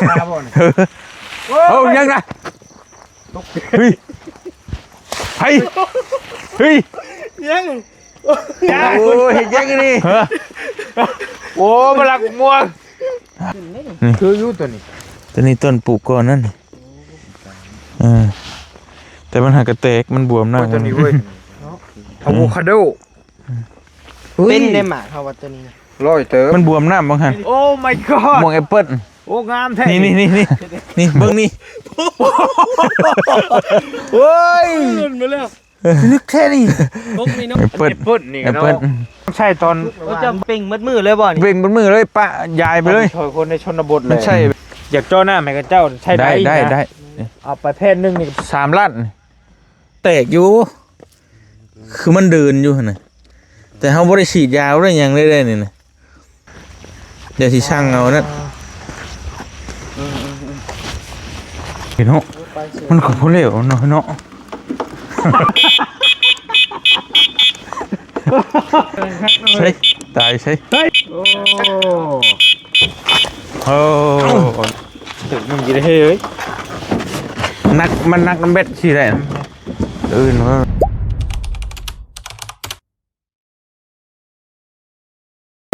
ມາບໍ່ນີ້? ໂອ້ຍ ເອົາຫຍັງນະ? ເຮີ້ຍ ເຮີ້ຍ ຫຍັງ? ໂອ້ຍ ເຮັດຫຍັງນີ້? ຮະ? ໂອ້ ມາລັກໝວກ. ນີ້ ຄືຢູ່ຕົວນີ້ ຕົວນີ້ຕົ້ນປູກກ່ອນນັ້ນ. ເອີ ແຕ່ມັນຫາກະແຕກ ມັນບວມນະ. ໂອ້ຍ ຕົວນີ້ເວີຍ ອາໂວຄາໂດ. ເປັນໄດ້ໝາກເຮົາວ່າຕົວນີ້ນະ ຮ້ອຍເຕີບ. ມັນບວມນຳບັງຫັ້ນ. Oh my god ມ່ວງແອັບເປິ້ນ. ໂອ້ ງາມແທ້. ນີ້ ນີ້ ນີ້ ນີ້ ນີ້ ເບິ່ງນີ້. ໂອ້ຍ ເປັນມາແລ້ວ. ເອີ ລຶກແທ້ນີ້ ປົກນີ້ເນາະ ແອັບເປິ້ນ ແອັບເປິ້ນນີ້ເນາະ ແອັບເປິ້ນ. ໃຊ້ຕອນ ໂອ້ ເຈົ້າເປັ່ງໝົດມື້ເລີຍບໍ່ນີ້? ເປັ່ງໝົດມື້ເລີຍ ປະຢາຍໄປເລີຍ. ຊ່ອຍຄົນໃນຊົນນະບົດເລີຍ ມັນໃຊ້ ຢາກເຈາະນ້ຳໃຫ້ເຂົາເຈົ້າໃຊ້ໄດ້ ໄດ້ ໄດ້ ນະ ໄດ້. ເອົາໄປແຜ່ນໜຶ່ງນີ້ ສາມລ້ານ ແຕກຢູ່ ຄືມັນເດີນຢູ່ຫັ້ນນະ ແຕ່ເຮົາບໍ່ໄດ້ສີດຢາ ບໍ່ໄດ້ຫຍັງເລີຍເດ້ນີ້ນະ. ດຽວຊິສັ່ງເອົານັ້ນ ເອີ ເອີ ເອີ ເຫັນເນາະ ມັນກໍບໍ່ເຫຼວເນາະ ເນາະ. ໃສ່ ຕາຍໃສ່ ໂອ້ ໂອ້ ເອີ ມັນຢູ່ເດ້ເຮີ້ຍ ໜັກ ມັນໜັກນຳແບັດຊິໄດ້. ເອີ ເນາະ.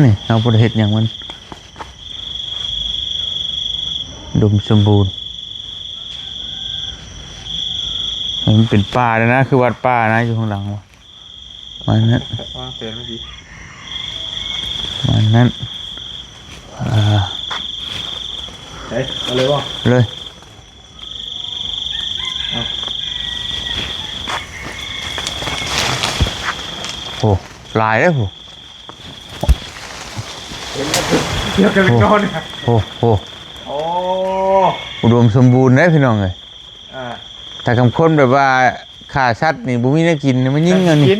ນີ້ເຮົາບໍ່ໄດ້ເຮັດຫຍັງມັນ ອຸດົມສົມບູນ. ມັນເປັນປ່າເລີຍນະ ຄືວັດປ່ານະ ຢູ່ຂ້າງຫຼັງ ປະມານນັ້ນ ວາງແຜນມາດີ ປະມານນັ້ນ. ອ່າ ເອີ ເອົາເລີຍບໍ່? ເລີຍ. ໂອ້ ຫຼາຍເດ້ ໂອ້ ດຽວກັນກ່ອນ ໂອ້ ໂອ້ ໂອ້ ອຸດົມສົມບູນເດ້ພີ່ນ້ອງເອີຍ. ອ່າ ຖ້າຄຳຄົນແບບວ່າຂ້າສັດນີ້ ບໍ່ມີແນວກິນ ມາຍິງເອົານີ້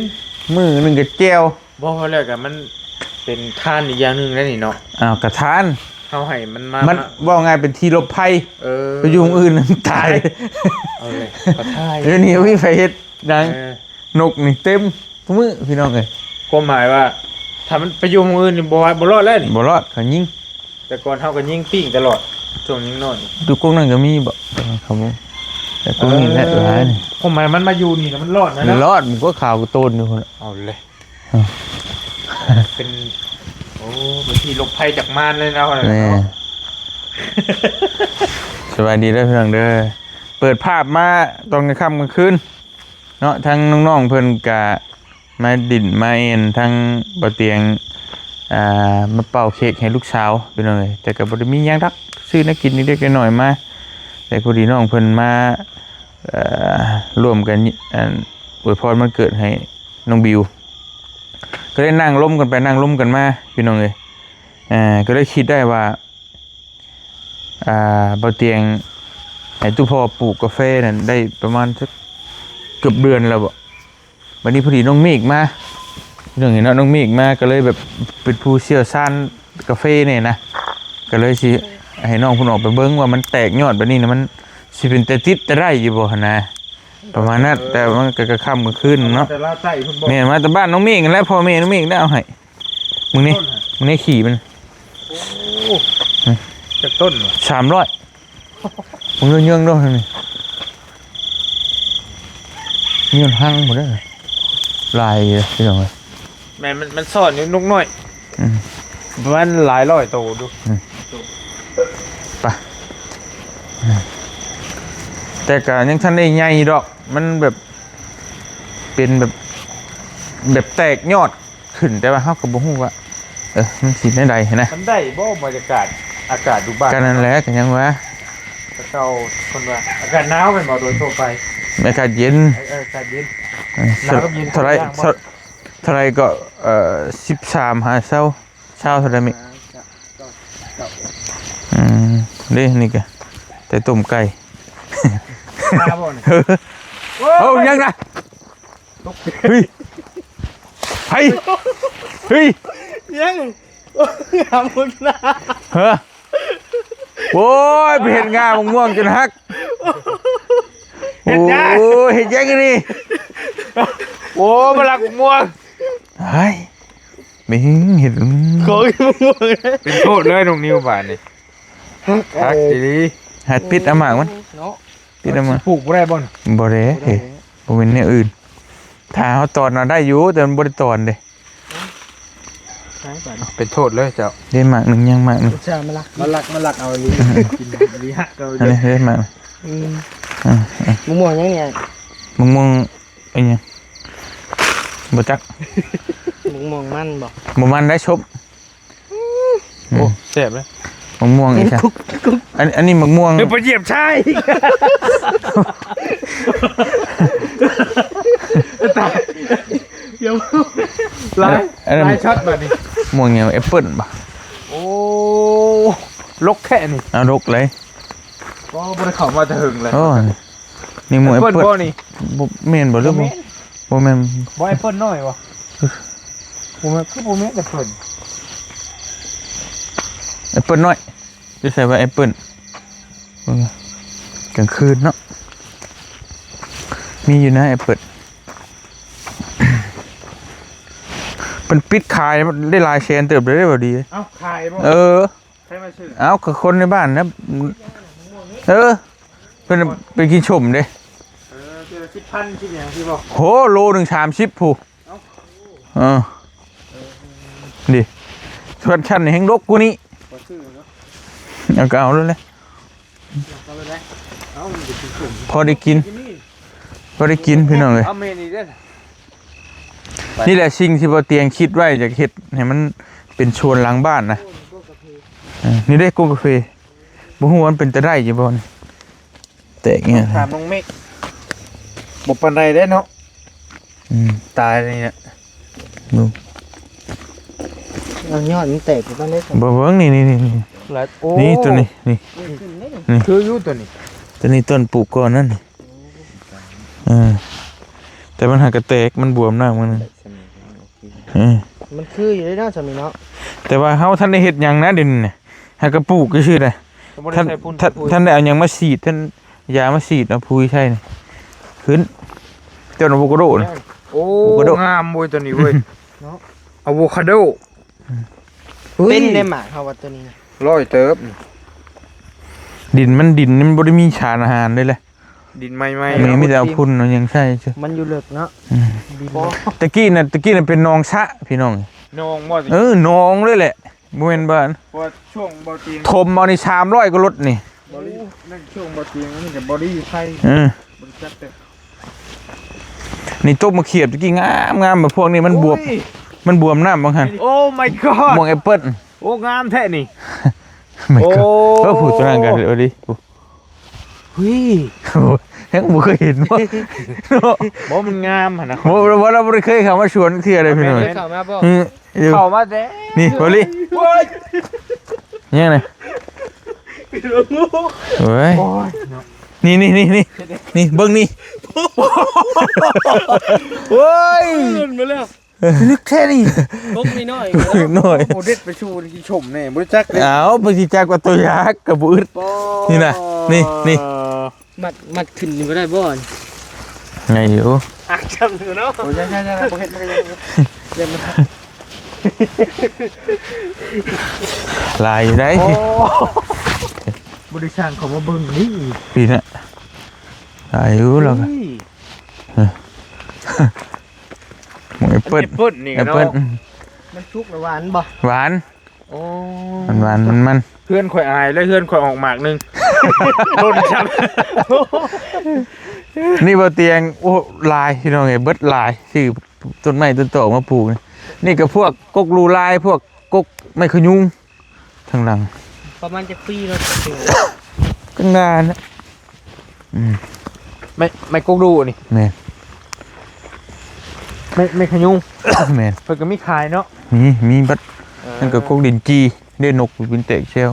ມື້ໜຶ່ງກໍແຈ່ວ. ບໍ່ ເວົ້າແລ້ວກໍມັນເປັນທານອີກຢ່າງໜຶ່ງແລ້ວນີ້ເນາະ. ອ້າວ ກະທານ ເຮົາໃຫ້ມັນມາ ມັນເວົ້າງ່າຍເປັນທີ່ຫຼົບໄພ. ເອີ ໄປຢູ່ໝ່ອງອື່ນມັນຕາຍ. ເອົາເລີຍ ກະທານ ດຽວນີ້ບໍ່ມີໃຜເຮັດຫຍັງ. ເອີ ນົກນີ້ເຕັມທຸກມື້ພີ່ນ້ອງເອີຍ. ຄວາມໝາຍວ່າ ຖ້າມັນໄປຢູ່ໝ່ອງອື່ນນີ້ ບໍ່ ບໍ່ລອດແລ້ວນີ້ ບໍ່ລອດ ເຂົາຍິງ. ແຕ່ກ່ອນເຮົາກໍຍິງປີ້ງຕະຫຼອດ ຊ່ວງຍັງນ້ອຍ. ຢູ່ກົກນັ້ນກໍມີບໍ່? ແຕ່ວ່າເຂົາບໍ່ ແຕ່ກົກນີ້ແຫຼະຫຼາຍນີ້. ຄວາມໝາຍມັນມາຢູ່ນີ້ນະ ມັນລອດນະ ລອດ ມັນກໍຂາວກວ່າໂຕນຢູ່ພຸ້ນ. ເອົາເລີຍ ເອີ ເປັນ ໂອ້ ເປັນທີ່ຫຼົບໄພຈາກມານເລີຍເນາະ. ແມ່ນ ເນາະ. ສະບາຍດີເດີພີ່ນ້ອງເດີ ເປີດພາບມາຕອນກາງຄ່ຳກາງຄືນເນາະ ທັງນ້ອງໆເພິ່ນກະ ມາດິ້ນມາເອນ ທັງບໍ່ຕຽງ ອ່າ ມາເປົ່າເຄ້ກໃຫ້ລູກສາວພີ່ນ້ອງເອີຍ. ແຕ່ກໍບໍ່ໄດ້ມີຫຍັງດອກ ຊື້ແນວກິນເລັກໆນ້ອຍໆມາ ແຕ່ພໍດີນ້ອງເພິ່ນມາ ເອີ ຮ່ວມກັນ ອັນ ອວຍພອນວັນເກີດໃຫ້ນ້ອງບິວ ກໍເລີຍນັ່ງລົມກັນໄປນັ່ງລົມກັນມາພີ່ນ້ອງເອີຍ. ເອີ ກໍເລີຍຄິດໄດ້ວ່າ ອ່າ ບໍ່ຕຽງໃຫ້ຕູ້ພໍ່ປູກກາເຟນັ້ນໄດ້ປະມານສັກເກືອບເດືອນແລ້ວບໍ. ບັດນີ້ພໍດີນ້ອງເມກມາ ເລື່ອງນີ້ເນາະ ນ້ອງເມກມາກໍເລີຍແບບເປັນຜູ້ຊ່ຽວຊານກາເຟແດ່ນະ ກໍເລີຍຊິໃຫ້ນ້ອງເພິ່ນອອກໄປເບິ່ງວ່າມັນແຕກຍອດແບບນີ້ນະ ມັນຊິເປັນຕາຕິດຕາໄດ້ຢູ່ບໍ່ຫັ້ນນະ ປະມານນັ້ນ. ເອີ ແຕ່ມັນກໍກາງຄ່ຳກາງຄືນເນາະ. ແມ່ນ ມາແຕ່ບ້ານນ້ອງເມກຫັ້ນແຫຼະ ພໍ່ແມ່ນ້ອງເມກໄດ້ເອົາໃຫ້. ມຶງນີ້ ມຶງນີ້ຂີ້ມັນ. ໂອ້ ຈັກຕົ້ນວະ? ສາມຮ້ອຍ. ມຶງເຍື່ອງໆ ເດີ້ ນີ້ ມີມັນຮັງໝົດເດີ້ ຫຼາຍຢູ່ເດີ້ ພີ່ນ້ອງເອີຍ. ແມ່ນ ມັນ ມັນຊ້ອນຢູ່ນົກນ້ອຍ. ອືມ ປະມານຫຼາຍຮ້ອຍໂຕດູ. ອືມ ໄປ ແຕ່ກໍຍັງທັນໄດ້ໃຫຍ່ດອກ ມັນແບບ ເປັນແບບ ແບບແຕກຍອດ ຂຶ້ນ ແຕ່ວ່າເຮົາກໍບໍ່ຮູ້ວ່າ ເອີ ມັນຊິແນວໃດຫັ້ນນະ. ມັນໄດ້ບໍ່ບັນຍາກາດ ອາກາດຢູ່ບ້ານ? ກໍນັ້ນແຫຼະ ກໍຍັງວ່າ ແຕ່ເກົ່າເພິ່ນວ່າອາກາດໜາວແມ່ນບໍ່? ໂດຍທົ່ວໄປອາກາດເຢັນ. ເອີ ອາກາດເຢັນ. ເອີ ໜາວກັບເຢັນ ເທົ່າໃດ ເທົ່າໃດກໍ ເອີ ສິບສາມຫາຊາວ ຊາວເທົ່າໃດ? ອືມ ເດ້ ນີ້ກະ ແຕ່ຕົ້ມໄກ່. ເອົາຫຍັງນະ? ເຮີ້ຍ ເຮີ້ຍ ຫຍັງ? ຫາໝົດນະ. ເຮີ້ຍ ໂອ້ຍ ໄປເຮັດງ່າໝາກມ່ວງຈົນຫັກ. ເຮັດຫຍັງ? ໂອ້ຍ ເຮັດຫຍັງອັນນີ້? ໂອ້ ມາລັກໝາກມ່ວງ. ເຮີ້ຍ ແມ່ງເຮັດ ຂໍກິນໝາກມ່ວງ. ເປັນໂທດເລີຍນ້ອງນິວບາດນີ້. ຄັກ ຄັກ ເອີ ອີ່ຫຼີ. ຫັດປິດເອົາໝາກມັນ ເນາະ ປິດເອົາມາ. ຊິປູກບໍ່ໄດ້ບໍ່? ບໍ່ໄດ້ ບໍ່ໄດ້ ເຮີ້ຍ ບໍ່ແມ່ນແນວອື່ນ. ຖ້າເຮົາຕອນເອົາໄດ້ຢູ່ ແຕ່ມັນບໍ່ໄດ້ຕອນເດ້. ເປັນໂທດເລີຍເຈົ້າ. ເດ້ໝາກໜຶ່ງ ຍັງໝາກໜຶ່ງ. ອຸດສ່າມາລັກ ມາລັກ ມາລັກເອົາອີ່ຫຼີ ກິນອີ່ຫຼີ ຮັກເອົາອີ່ຫຼີ. ອັນນີ້ເດ້ໝາກ. ອືມ ອ່າ ອ່າ ມະມ່ວງຫຍັງນີ້? ມະມ່ວງ ອີຫຍັງ ບໍ່ຈັກ. ໝາກມ່ວງມັນບໍ່? ບໍ່ມັນໄດ໋ ສົມ. ໂອ້ ອືມ ແຊບເລີຍ ໝາກມ່ວງອີກຊະ. ອັນ ອັນນີ້ໝາກມ່ວງ ເອີ ໄປຢຽບຊາຍອີກ. ຕາຍ ດຽວ ຫຼາຍ ອັນນັ້ນ ຫຼາຍຊັອດບາດນີ້. ມ່ວງຫຍັງ ແອັບເປິ້ນບໍ່? ໂອ້ ລົກແທ້ນີ້. ເອົາ ລົກເລີຍ ກໍບໍ່ໄດ້ເຂົ້າມາແຕ່ເຫິງແລ້ວ. ໂອ້ ນີ້ໝວກແອັບເປິ້ນບໍ່ນີ້? ບໍ່ແມ່ນບໍ່ ຫຼືບໍ່? ບໍ່ແມ່ນ ບໍ່ແມ່ນ. ບໍ່ແອັບເປິ້ນນ້ອຍບໍ່? ບໍ່ແມ່ນ ຄືບໍ່ແມ່ນແອັບເປິ້ນ ແອັບເປິ້ນນ້ອຍ. ຢູ່ໃສວະແອັບເປິ້ນ? ເບິ່ງກາງຄືນເນາະ ມີຢູ່ນະແອັບເປິ້ນ. ເພິ່ນປິດຂາຍໄດ້ຫຼາຍແສນເຕີບເລີຍເດ້ ບໍ່ດີ. ເອົ້າ ຂາຍບໍ່? ເອີ ໃຜມາຊື້? ເອົ້າ ກໍຄົນໃນບ້ານນະ. ເອີ ເພິ່ນໄປກິນສົ້ມເດ້. ເອີ ເທື່ອລະສິບພັນ ສິບຫຍັງຊີ້ບໍ່? ໂຫ ໂລໜຶ່ງສາມສິບພຸ້ນ. ເອົ້າ ເອີ ເອີ ນີ້ ສ່ວນຊັ້ນແຮ່ງດົກກວ່ານີ້. ບໍ່ຊື້ເນາະ ເອົາກໍເອົາໂລດແຫຼະ. ເອົາໄປໄດ້ ເອົາ ມັນຈະກິນສົ້ມ ພໍໄດ້ກິນ ພໍໄດ້ກິນ ພີ່ນ້ອງເອີຍ. ເອົາແມ່ນີ້ເດີ. ນີ້ແຫຼະສິ່ງທີ່ບໍ່ຕຽງຄິດໄວ້ ຢາກເຮັດໃຫ້ມັນເປັນສວນຫຼັງບ້ານນະ. ເອີ ນີ້ເດ້ ກົກກາເຟ ບໍ່ຮູ້ວ່າມັນເປັນຕາໄດ້ຢູ່ບໍ່ນີ້. ແຕກແຍະ ຖາມນ້ອງເມກ ບໍ່ປານໃດເດ້ເນາະ. ອືມ ຕາຍນີ້ນະ ເບິ່ງ ເອົາຍອດມັນແຕກຢູ່ປານໃດ? ບໍ່ ເບິ່ງນີ້ ນີ້ ນີ້ ນີ້ ໂອ້ ນີ້ຕົວນີ້ ນີ້ ນີ້ ຄືຢູ່ຕົວນີ້ ຕົວນີ້ຕົ້ນປູກກ່ອນນັ້ນ. ເອີ ແຕ່ມັນຫາກະແຕກ ມັນບວມນຳມັນ. ເອີ ມັນຄືຢູ່ເດ້ເນາະ ຊ່ຳນີ້ເນາະ ແຕ່ວ່າເຮົາທັນໄດ້ເຮັດຫຍັງນະ ດຽວນີ້ນະ ຫາກະປູກຊື່ໆນະ. ທັນ ທັນໄດ້ເອົາຫຍັງມາສີດ ທັນຢາມາສີດ ເອົາປຸຍໃສ່ນີ້ ຂຶ້ນ ຕົ້ນອາໂວຄາໂດນະ. ໂອ້ ອາໂວຄາໂດ ງາມເວີຍຕົວນີ້ເວີຍ ເນາະ ອາໂວຄາໂດ. ເປັນໄດ້ໝາກເຮົາວ່າຕົວນີ້ນະ ຮ້ອຍເຕີບ. ດິນມັນ ດິນມັນບໍ່ໄດ້ມີສານອາຫານເລີຍແຫຼະ. ດິນໃໝ່ໆ ມີແຕ່ເອົາຝຸ່ນເອົາຫຍັງໃສ່ຊື່ ມັນຢູ່ເລິກເນາະ. ອືມ ດິນ ແຕ່ກີ້ນະ ແຕ່ກີ້ນະເປັນໜອງສະ ພີ່ນ້ອງ. ໜອງບໍ່? ເອີ ໜອງເລີຍແຫຼະ ບໍ່ແມ່ນບ້ານ. ເພາະວ່າຊ່ວງບໍ່ຕຽງ ຖົມເອົານີ້ສາມຮ້ອຍກວ່າລົດນີ້. ບໍ່ລີ ນັ້ນຊ່ວງບໍ່ຕຽງ ມັນກໍບໍ່ລີໃຜ. ເອີ ບໍ່ຈັກແຕ່ ນີ້ຕົ້ນມະຂຽບຕະກີ້ງາມໆ ແບບພວກນີ້ມັນບວມ ໂອ້ຍ ມັນບວມນ້ຳວ່າຊັ້ນ. ໂອ້ my god ມ່ວງແອັບເປິ້ນ. ໂອ້ ງາມແທ້ນີ້ my god ໂອ້ ເອີ ຜູ້ຕົວນັ້ນກໍເອົາດິ. ຫຸ້ຍ ຍັງບໍ່ເຄີຍເຫັນບໍ່ເນາະ. ບໍ່ ມັນງາມຫັ້ນນະ ບໍ່ ບໍ່ ເຮົາບໍ່ໄດ້ເຄີຍເຂົ້າມາສວນເທື່ອເລີຍ ພີ່ນ້ອງ. ເຄີຍເຂົ້າມາບໍ່? ອືມ ເຂົ້າມາແຕ່ ນີ້ ບໍ່ລີ ໂອ້ຍ ຫຍັງນະ ໂອ້ຍ ໂອ້ຍ ນີ້ ນີ້ ນີ້ ນີ້ ນີ້ ເບິ່ງນີ້ ໂອ້ຍ ເອີ ມາແລ້ວ. ເອີ ລຶກແທ້ນີ້ ກົກນ້ອຍໆ ກົກນ້ອຍ ໂອ້ ເດັດໄປສູ່ທີ່ຊົມແນ່ ບໍ່ຈັກເດ້. ອ້າວ ບໍ່ຊິຈັກວ່າຕົວຢາກກໍບໍ່ອຶດ. ນີ້ນະ ນີ້ ນີ້ ມັດ ມັດຂຶ້ນນີ້ບໍ່ໄດ້ບໍ່? ໄດ້ຢູ່ ອ່ະ ຈຳຢູ່ເນາະ. ໂອ້ຍ ຢ່າ ຢ່າ ຢ່າ ບໍ່ເຮັດ ບໍ່ເຮັດ ຢ່າມາ ຫຼາຍຢູ່ໄດ໋. ໂອ້ ບໍ່ໄດ້ຊ່າງເຂົາມາເບິ່ງນີ້ ປີນະ ຫຼາຍຢູ່ລາວ. ເອີ ໝາກແອັບເປິ້ນ ແອັບເປິ້ນນີ້ ແອັບເປິ້ນເນາະ ອືມ ມັນສຸກແລ້ວຫວານບໍ່? ຫວານ ໂອ້ ມັນຫວານ ມັນມັນ. ເຮືອນຂ້ອຍອາຍແລ້ວ ເຮືອນຂ້ອຍອອກໝາກໜຶ່ງ ໂດນຊ້ຳ. ນີ້ບໍ່ຕຽງ ໂອ້ ຫຼາຍ ພີ່ນ້ອງເອີຍ ເບິດຫຼາຍ ຊື້ຕົ້ນໄມ້ຕົ້ນຕອກມາປູກ. ນີ້ກໍພວກກົກລູລາຍ ພວກກົກໄມ້ຂະຍຸງ. ທາງຫຼັງ ປະມານຈັກປີເນາະ? ກາງນານນະ. ອືມ ໄມ້ ໄມ້ກົກດູນີ້. ແມ່ນ ໄມ້ ໄມ້ຂະຍຸງ. ແມ່ນ ເພິ່ນກໍມີຂາຍເນາະ. ມີ ມີເບິດ. ເອີ ນັ້ນກໍກົກດິນຈີ່ເດ້ ນົກບິນແຕກແຊວ.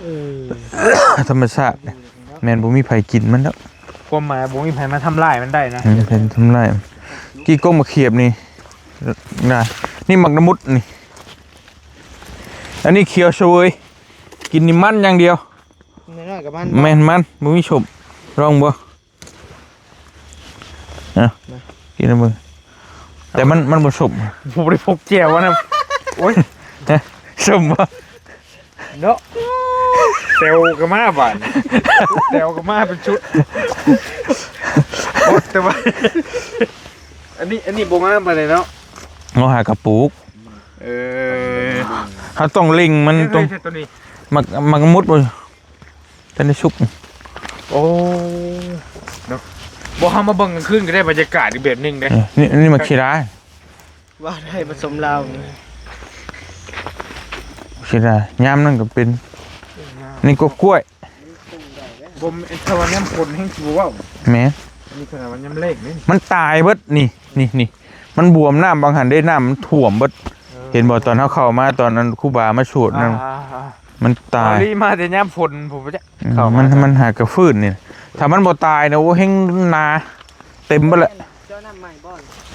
ເອີ ທຳມະຊາດ. ແມ່ນ ບໍ່ມີໃຜກິນມັນດອກ. ຄວາມໝາຍບໍ່ມີໃຜມາທຳລາຍມັນໄດ້ນະ. ອືມ ເພິ່ນທຳລາຍ. ກີ້ກົກໝາກຂຽບນີ້ນະ ນີ້ໝາກນະມຸດນີ້. ອັນນີ້ຂຽວສະເຫວີຍ ກິນນີ້ມັນຢ່າງດຽວ. ນ້ອຍໆກັບມັນ. ແມ່ນ ມັນ ບໍ່ມີສົ້ມ. ລອງເບິ່ງ ອ່ະ ມາ ກິນເບິ່ງ. ແຕ່ມັນ ມັນບໍ່ສົ້ມ. ບໍ່ໄດ້ພົກແຈ່ວນຳ. ໂອ້ຍ ສົ້ມບໍ່? ເນາະ. ແຕ່ວກໍມາບາດນີ້ ແຕ່ວກໍມາເປັນຊຸດ ແຕ່ວ່າ ອັນນີ້ ອັນນີ້ບໍ່ງາມປານໃດເນາະ ເຮົາຫາກະປູກ ເອີ ເຮົາຕ້ອງເລັ່ງມັນ ເອີ ຕ້ອງ ເອີ ໂຕນີ້ ໝາກ ໝາກມຸດບໍ່ ທັນໄດ້ສຸກ ໂອ້ ເນາະ ບໍ່ ເຮົາມາເບິ່ງກາງຄືນກໍໄດ້ບັນຍາກາດອີກແບບໜຶ່ງເດ້ ເອີ ນີ້ ນີ້ໝາກສີດາ ວ່າໄດ້ປະສົມລາວ ເສຍດາຍ ຍາມນັ້ນກໍເປັນ ນີ້ກໍກ້ວຍ ບໍ່ແມ່ນ ຖ້າວ່າຍາມຝົນແຮງຊິບໍ່ເວົ້າ ແມ່ນ ອັນນີ້ຂະໜາດວ່າຍາມແລ້ງເດ້ ມັນຕາຍເບິດ ນີ້ ນີ້ ນີ້ ມັນບວມ ນ້ຳບາງຫັ້ນເດ້ ນ້ຳມັນຖ້ວມເບິດ ເອີ ເຫັນບໍ່ ຕອນເຮົາເຂົ້າມາ ຕອນນັ້ນຄູບາມາສວດນັ້ນ ອ່າໆໆ ມັນຕາຍ ເອົາລີມາແຕ່ຍາມຝົນພຸ້ນ ອືມ ເຂົ້າມາ ມັນ ມັນຫາກະຟື້ນນີ້ ຖ້າມັນບໍ່ຕາຍນະ ໂອ້ ແຮງໜາ ເຕັມເບິດແຫຼະ ເຈົ້ານ້ຳໃໝ່ບໍ່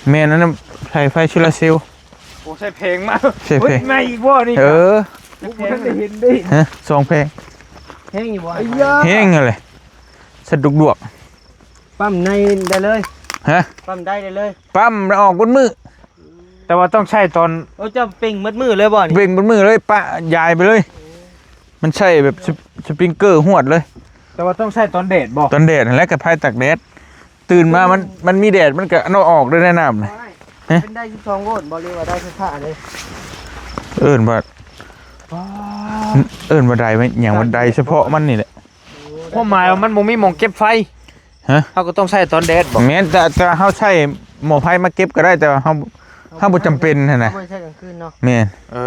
ແມ່ນ ອັນນັ້ນໃຊ້ໄຟໂຊລາເຊວ ໂອ້ ໃຊ້ແຜງມາ ໃຊ້ແຜງ ເຮີ້ຍ ໃໝ່ອີກບໍ່ນີ້ ເອີ ບໍ່ທັນໄດ້ເຫັນເດ້ ຮະ ສອງແຜງ ແຮງຢູ່ບໍ່ ອາຍາ ແຮງຫັ້ນແຫຼະ ສະດຸກດວກ ປ້ຳໃນໄດ້ເລີຍ ຮະ ປ້ຳໄດ້ໄດ້ເລີຍ ປ້ຳແລ້ວອອກເບິດມື້ ແຕ່ວ່າຕ້ອງໃຊ້ຕອນ ໂອ້ ເຈົ້າເປັ່ງເບິດມື້ເລີຍບໍ່ນີ້ ເປັ່ງເບິດມື້ເລີຍ ປະຢາຍໄປເລີຍ ມັນໃຊ້ແບບສະ ສະປຣິງເກີຫວດເລີຍ ແຕ່ວ່າຕ້ອງໃຊ້ຕອນແດດບໍ່ ຕອນແດດຫັ້ນແຫຼະ ກະພາຍຕາກແດດ ຕື່ນມາມັນ ມັນມີແດດ ມັນກະເອົາອອກເລີຍໃນນ້ຳນະ ເປັນໄດສິບສອງໂວນບໍ່ ຫຼືວ່າໄດໄຟຟ້າເດ້ ເອີ້ນວ່າ ເອີ້ນວ່າໄດຫຍັງ ວ່າໄດສະເພາະມັນນີ້ແຫຼະ ຄວາມໝາຍວ່າມັນບໍ່ມີໝ່ອງເກັບໄຟ ຮະ ເຮົາກໍຕ້ອງໃຊ້ຕອນແດດບໍ່ ແມ່ນ ແຕ່ ແຕ່ເຮົາໃຊ້ໝໍ້ໄຟມາເກັບກໍໄດ້ ແຕ່ວ່າເຮົາ ເຮົາບໍ່ຈຳເປັນຫັ້ນນະ ເຮົາບໍ່ໄດ້ໃຊ້ກາງຄືນເນາະ ແມ່ນ ເອີ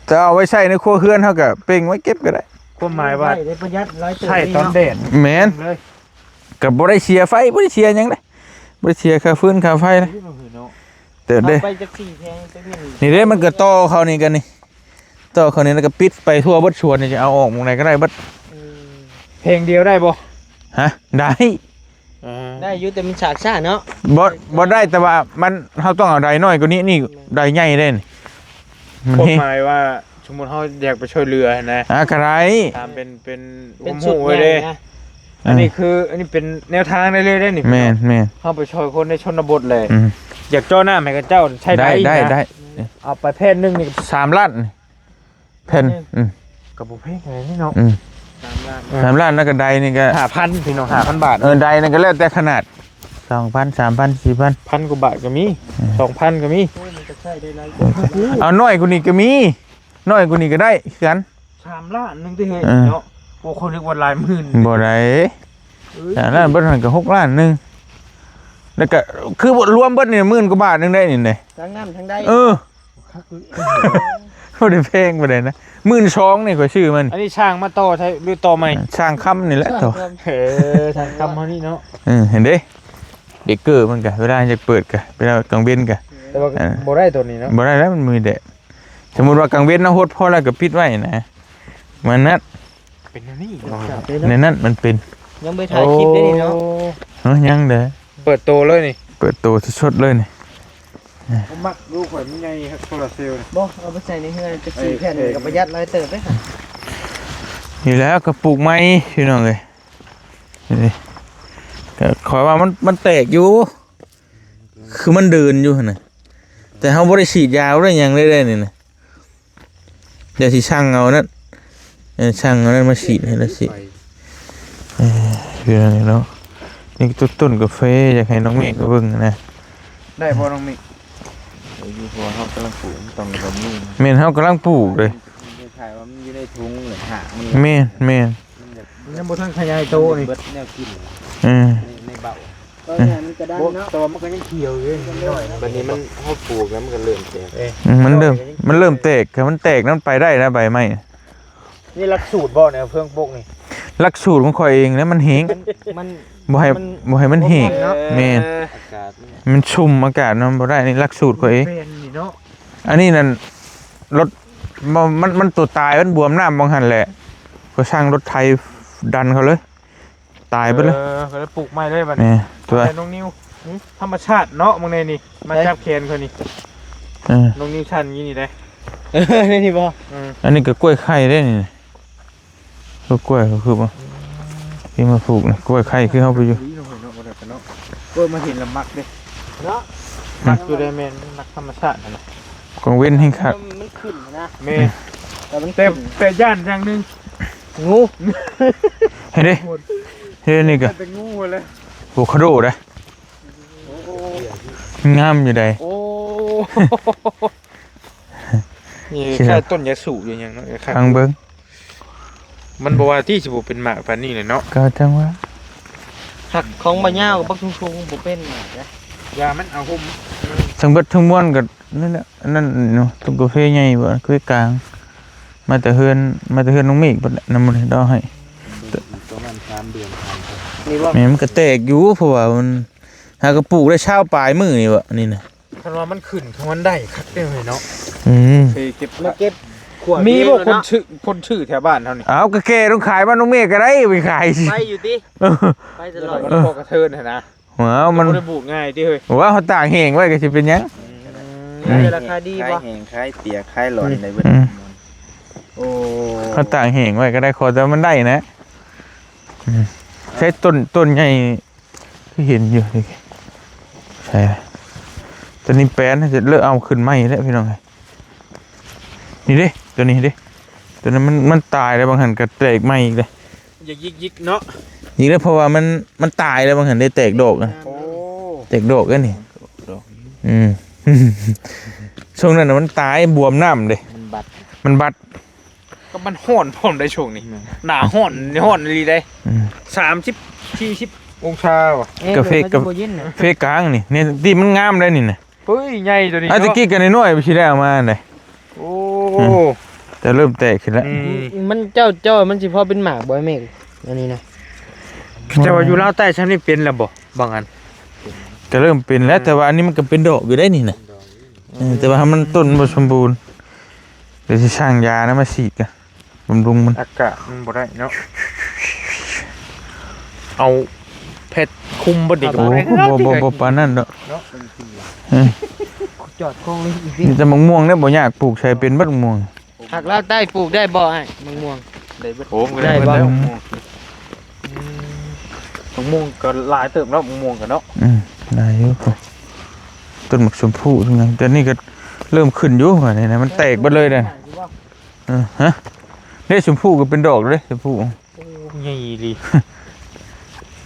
ແຕ່ເອົາໄວ້ໃຊ້ໃນຄົວເຮືອນ ເຮົາກໍເປັ່ງໄວ້ເກັບກໍໄດ້ ຄວາມໝາຍວ່າ ໄດ້ປະຢັດຫຼາຍເຕີບ ໃຊ້ຕອນແດດ ເລີຍ ແມ່ນ ກໍບໍ່ໄດ້ເສຍໄຟ ບໍ່ໄດ້ເສຍຫຍັງເດ້ ບໍ່ໄດ້ເສຍຄ່າຟືນຄ່າໄຟເດ້ ເນາະ ແຕ່ເດ້ ເອົາໄປຈັກສີ່ແຜງ ໄປເບິ່ງ ນີ້ເດ້ ມັນກໍຕໍ່ເຂົ້ານີ້ກັນນີ້ ຕໍ່ເຂົ້ານີ້ ແລ້ວກໍປິດໄປທົ່ວເບິດສວນນີ້ ຈະເອົາອອກໝ່ອງໃດກໍໄດ້ເບິດ ອືມ ແຜງດຽວໄດ້ບໍ່ ຮະ ໄດ້ ອ່າ ໄດ້ຢູ່ ແຕ່ມັນສາກຊ້າເນາະ ບໍ່ ບໍ່ໄດ້ ແຕ່ວ່າມັນ ເຮົາຕ້ອງເອົາໄດນ້ອຍກວ່ານີ້ ນີ້ໄດໃຫຍ່ເດ້ນີ້ ມັນ ຄວາມ ເຮັດ ໝາຍວ່າ ສົມມຸດເຮົາຢາກໄປຊ່ວຍເຫຼືອຫັ້ນນະ ອ່າ ກໍໄດ້ ຖາມເປັນ ເປັນ ເປັນຊຸດໃຫຍ່ນະ ຄວາມຮູ້ເດ້ ອັນນີ້ຄື ອັນນີ້ເປັນແນວທາງໄດ້ເລີຍເດ້ນີ້ ແມ່ນໆ ເຮົາໄປຊ່ອຍຄົນໃນຊົນນະບົດແຫຼະ ອືມ ຢາກເຈາະນ້ຳໃຫ້ເຂົາເຈົ້າໃຊ້ໄດ້ ໄດ້ ໄດ້ ໄດ້ ເອົາໄປແຜ່ນໜຶ່ງນີ້ ສາມລ້ານ ແຜ່ນ ອືມ ກໍບໍ່ແພງປານໃດເນາະ ອືມ ສາມລ້ານ ເອີ ສາມລ້ານ ແລ້ວກໍໄດນີ້ກໍຫ້າພັນ ພີ່ນ້ອງ ຫ້າພັນບາດ ເອີ ໄດນັ້ນກໍແລ້ວແຕ່ຂະໜາດ ສອງພັນ ສາມພັນ ສີ່ພັນ ພັນກວ່າບາດກໍມີ ເອີ ສອງພັນກໍມີ ໂອ້ຍ ມັນກໍໃຊ້ໄດ້ຫຼາຍ ເອົານ້ອຍກວ່ານີ້ກໍມີ ນ້ອຍກວ່ານີ້ກໍໄດ້ຄືກັນ ສາມລ້ານໜຶ່ງຕິເຮີ້ຍ ເອີ ເນາະ ໂອ້ ຂ້ອຍນຶກວ່າຫຼາຍໝື່ນ ບໍ່ໄດ້ ເອີຍ ສາມລ້ານ ເບິດຫັ້ນກໍຫົກລ້ານໜຶ່ງ ແລ້ວກໍຄືລວມເບິດນີ້ໝື່ນກວ່າບາດໜຶ່ງໄດ້ນີ້ເດ້ ທັງນ້ຳທັງໄດ ເອີ ບໍ່ໄດ້ແພງປານໃດນະ ໝື່ນສອງນີ້ຂ້ອຍຊື້ມັນ ອັນນີ້ຊ່າງມາຕໍ່ໃຊ້ ຫຼືຕໍ່ໃໝ່ ຊ່າງຄຳນີ້ແຫຼະຕໍ່ ຊ່າງຄຳ ເອີ ຊ່າງຄຳເຮົານີ້ເນາະ ເອີ ເຫັນເດ້ ເບເກີມັນກະ ເວລາຢາກເປີດກະ ເວລາກາງເວັນກະ ແຕ່ວ່າ ເອີ ບໍ່ໄດ້ຕົວນີ້ເນາະ ບໍ່ໄດ້ແລ້ວ ມັນມີແດດ ສົມມຸດວ່າກາງເວັນເຮົາຫົດພໍແລ້ວກໍປິດໄວ້ນະ ມັນນັ້ນ ເປັນແນວນີ້ເນາະ ໃນນັ້ນມັນເປັນ ຍັງບໍ່ໄດ້ຖ່າຍຄລິບເດ້ນີ້ເນາະ ໂອ້ ເອີ ຍັງເດ້ ເປີດໂຕເລີຍນີ້ ເປີດໂຕສົດໆເລີຍນີ້ ເຂົາມັກລູກຂ້ອຍມັນໃຫຍ່ຄັກໂຊລາເຊວນະ ບໍ່ ເອົາໄປໃສ່ໃນເຮືອນຈັກສີ່ແຜ່ນ ເອີ ກໍປະຢັດຫຼາຍເຕີບເດ້ ນີ້ແຫຼະກໍປູກໃໝ່ພີ່ນ້ອງເອີຍ ນີ້ ກໍຂ້ອຍວ່າມັນ ມັນແຕກຢູ່ ຄືມັນເດີນຢູ່ຫັ້ນນະ ແຕ່ເຮົາບໍ່ໄດ້ສີດຢາ ບໍ່ໄດ້ຫຍັງເລີຍເດ້ນີ້ນະ ດຽວຊິສັ່ງເອົານັ້ນ ເອີ ສັ່ງເອົານັ້ນມາສີດໃຫ້ລະຊິ ເອີ ເປັນຈັ່ງໃດເນາະ ນີ້ຕົ້ນ ຕົ້ນກາເຟ ຢາກໃຫ້ນ້ອງເມກເບິ່ງນະ ໄດ້ບໍ່ນ້ອງເມກ ເອີ ຢູ່ ເພາະວ່າເຮົາກຳລັງປູກ ມັນຕ້ອງແບບນີ້ ແມ່ນ ເຮົາກຳລັງປູກເດ້ ມັນຄ້າຍໆວ່າມັນຢູ່ໃນຖົງເລີຍ ຮາກມັນ ແມ່ນ ແມ່ນ ມັນຍັງບໍ່ທັນຂະຫຍາຍໂຕນີ້ ເບິດແນວກິນ ເອີ ໃນ ໃນເບົາ ເອີ ມັນກະດັງເນາະ ແຕ່ວ່າມັນກໍຍັງຂຽວຢູ່ ນິດໜ້ອຍ ບັດນີ້ມັນ ເຮົາປູກແລ້ວມັນກໍເລີ່ມແຕກ ເອີ ມັນເລີ່ມ ມັນເລີ່ມແຕກ ຖ້າມັນແຕກນະ ມັນໄປໄດ້ນະ ໃບໄມ້ ນີ້ຫຼັກສູດບໍ່ນີ້ ເພິ່ງປົກນີ້ ຫຼັກສູດຂອງຂ້ອຍເອງນະ ມັນແຫ້ງ ມັນ ມັນ ບໍ່ໃຫ້ ມັນ ບໍ່ໃຫ້ມັນແຫ້ງ ບໍ່ແຫ້ງເນາະ ແມ່ນ ອາກາດມັນ ມັນຊຸ່ມ ອາກາດມັນບໍ່ໄດ້ ນີ້ຫຼັກສູດຂ້ອຍເອງ ແມ່ນນີ້ເນາະ ອັນນີ້ນັ້ນ ລົດ ມັນ ມັນຕົວຕາຍ ມັນບວມນ້ຳວ່າງຫັ້ນແຫຼະ ກໍສັ່ງລົດໄຖດັນເຂົາເລີຍ ຕາຍເບິດເລີຍ ເອີ ກໍເລີຍປູກໃໝ່ເລີຍບັດນີ້ ແມ່ນ ແຕ່ນ້ອງນິວ ຫື ທຳມະຊາດເນາະ ມື້ນີ້ນີ້ ມາຈັບແຂນຂ້ອຍນີ້ ເອີ ນ້ອງນິວສັ່ນຢູ່ນີ້ເດ້ ເອີ ໃນນີ້ບໍ່ ເອີ ອັນນີ້ກໍກ້ວຍໄຂ່ເດ້ນີ້ ກໍກ້ວຍກໍຄືບໍ່ ທີ່ມາປູກນີ້ ກ້ວຍໄຂ່ຄືເຮົາໄປຢູ່ ໂອ້ຍ ມາເຫັນລະມັກເດ້ ເນາະ ມັກຢູ່ໃດແມ່ນ ມັກທຳມະຊາດຫັ້ນນະ ກາງເວັນແຮ່ງຄັກ ມັນຂຶ້ນນະ ແມ່ນ ແຕ່ມັນ ແຕ່ ແຕ່ຢ້ານຢ່າງໜຶ່ງ ງູ ເຫັນເດ້ ເຫັນນີ້ກະ ແຕ່ງູຫັ້ນແຫຼະ ໂອຄາໂດເດ້ ໂອ້ ງາມຢູ່ໃດ໋ ໂອ້ ນີ້ຄ້າຍຕົ້ນຢາສູຢູ່ຫຍັງເນາະ ຂ້າງເບິ່ງ ມັນບໍ່ວ່າຕິຊິບໍ່ເປັນໝາກປານນີ້ແຫຼະເນາະ ກໍຈັ່ງວ່າ ຫັກຂອງບໍ່ຍາວບັກສູງໆບໍ່ເປັນໝາກເດ້ ຢາມັນເອົາຫຸ້ມ ທັງເບິດທັງມວນກໍ ນັ້ນແຫຼະ ອັນນັ້ນເນາະ ຕົ້ນກາເຟໃຫຍ່ບໍ່ ເຄຍກາງ ມາແຕ່ເຮືອນ ມາແຕ່ເຮືອນນ້ອງເມກພຸ້ນແຫຼະ ນຳບໍ່ໄດ້ດອກໃຫ້ ປະມານສາມເດືອນຜ່ານໄປ ນີ້ບໍ່ ແມ່ນ ມັນກໍແຕກຢູ່ ເພາະວ່າມັນ ຫາກໍປູກໄດ້ຊາວປາຍມື້ນີ້ບໍ່ ນີ້ນະ ຄັນວ່າມັນຂຶ້ນ ຄັນມັນໄດ້ຄັກເດ້ເນາະ ອືມ ເຄຍເກັບ ມາເກັບຂວດ ມີບໍ່ ນີ້ ຄົນ ເນາະ ຊື້ ຄົນຊື້ແຖວບ້ານເຮົານີ້ ເອົາ ກໍແກ່ລົງຂາຍບ້ານນ້ອງເມກກໍໄດ້ ໄປຂາຍ ໄປຢູ່ຕິ ເອີ ໄປຕະຫຼອດ ມັນພໍກະເທີນຫັ້ນນະ ວ້າວ ມັນບໍ່ໄດ້ປູກງ່າຍຕິເຮີ້ຍ ວ້າວ ເຮົາຕາກແຫ້ງໄວ້ກໍຊິເປັນຫຍັງ ອືມ ອືມ ຂາຍແຫ້ງ ຂາຍເປີຍກ ຂາຍຫຼອນໄດ້ເບິດ ອືມ ໂອ້ ເຮົາຕາກແຫ້ງໄວ້ກໍໄດ້ ຂໍແຕ່ມັນໄດ້ນະ ອືມ ໃຊ້ຕົ້ນ ຕົ້ນໃຫຍ່ ຄືເຫັນຢູ່ ໃສ່ ຕົວນີ້ແປນ ຈະເລີກເອົາຂຶ້ນໃໝ່ແລ້ວ ພີ່ນ້ອງເອີຍ ນີ້ເດ້ ຕົວນີ້ເດ້ ຕົວນັ້ນມັນ ມັນຕາຍແລ້ວ ບາງຫັ້ນກໍແຕກໃໝ່ອີກເດ້ ຢາກຍິກໆເນາະ ຍິກແລ້ວ ເພາະວ່າມັນ ມັນຕາຍແລ້ວ ບາງຫັ້ນໄດ້ແຕກດອກນະ ໂອ້ ແຕກດອກແລ້ວນີ້ ດອກ ອືມ ຊ່ວງນັ້ນນະມັນຕາຍ ບວມນ້ຳເດ້ ມັນບັດ ມັນບັດ ກໍມັນຮ້ອນພ້ອມໄດ໋ຊ່ວງນີ້ ແມ່ນ ໜ້າຮ້ອນ ຮ້ອນອີ່ຫຼີໄດ໋ ອືມ ສາມສິບ ສີ່ສິບອົງສາວ່ະ ເອີ ກໍເຟກ ກໍບໍ່ເຢັນນະ ເຟກາງນີ້ ນີ້ທີ່ມັນງາມໄດ໋ນີ້ນະ ເຮີ້ຍ ໃຫຍ່ຕົວນີ້ ອາ ເນາະ ຕະກີ້ກໍນ້ອຍໆ ຊິໄດ້ເອົາມາໄດ໋ ໂອ້ ອືມ ຈະເລີ່ມແຕກຂຶ້ນແລ້ວ ອືມ ມັນເຈົ້າ ເຈົ້າ ມັນຊິພໍເປັນໝາກບໍ່ແມ່ ອັນນີ້ນະ ແຕ່ວ່າຢູ່ລາວໃຕ້ຊ່ຳນີ້ເປັນແລ້ວບໍ່ ບາງອັນ ກໍເລີ່ມເປັນແລ້ວ ອືມ ແຕ່ວ່າອັນນີ້ມັນກໍເປັນດອກຢູ່ໄດ໋ນີ້ນະ ເອີ ແຕ່ວ່າມັນຕົ້ນບໍ່ສົມບູນ ດຽວຊິສ້າງຢານະມາສີດກັນ ບຳລຸງມັນ ອາກາດມັນບໍ່ໄດ້ເນາະ ເອົາແພັດຄຸມບໍ່ນີ້ ໂອ້ ບໍ່ ບໍ່ ບໍ່ປານນັ້ນດອກ ເນາະ ເອີ ຈອດໂຄງເລີຍອີກ ມີແຕ່ໝາກມ່ວງເດ້ ບໍ່ຍາກ ປູກໃສ່ເປັນເບິດໝາກມ່ວງ ຫາກລາວໃຕ້ປູກໄດ້ບໍ່ອ້າຍ ໝາກມ່ວງ ໄດ້ເບິດ ໂອ້ ໄດ້ບໍ່ ໝາກມ່ວງ ອືມ ໝາກມ່ວງກໍຫຼາຍເຕີບເນາະ ໝາກມ່ວງກໍເນາະ ອືມ ຫຼາຍຢູ່ ຕົ້ນໝາກຊົມພູ ແຕ່ນີ້ກໍເລີ່ມຂຶ້ນຢູ່ ອັນນີ້ນະ ມັນແຕກເບິດເລີຍນະ ເອີ ຮະ ເດ້ ຊົມພູກໍເປັນດອກເດ້ ຊົມພູ ໂອ້ ໃຫຍ່ອີ່ຫຼີ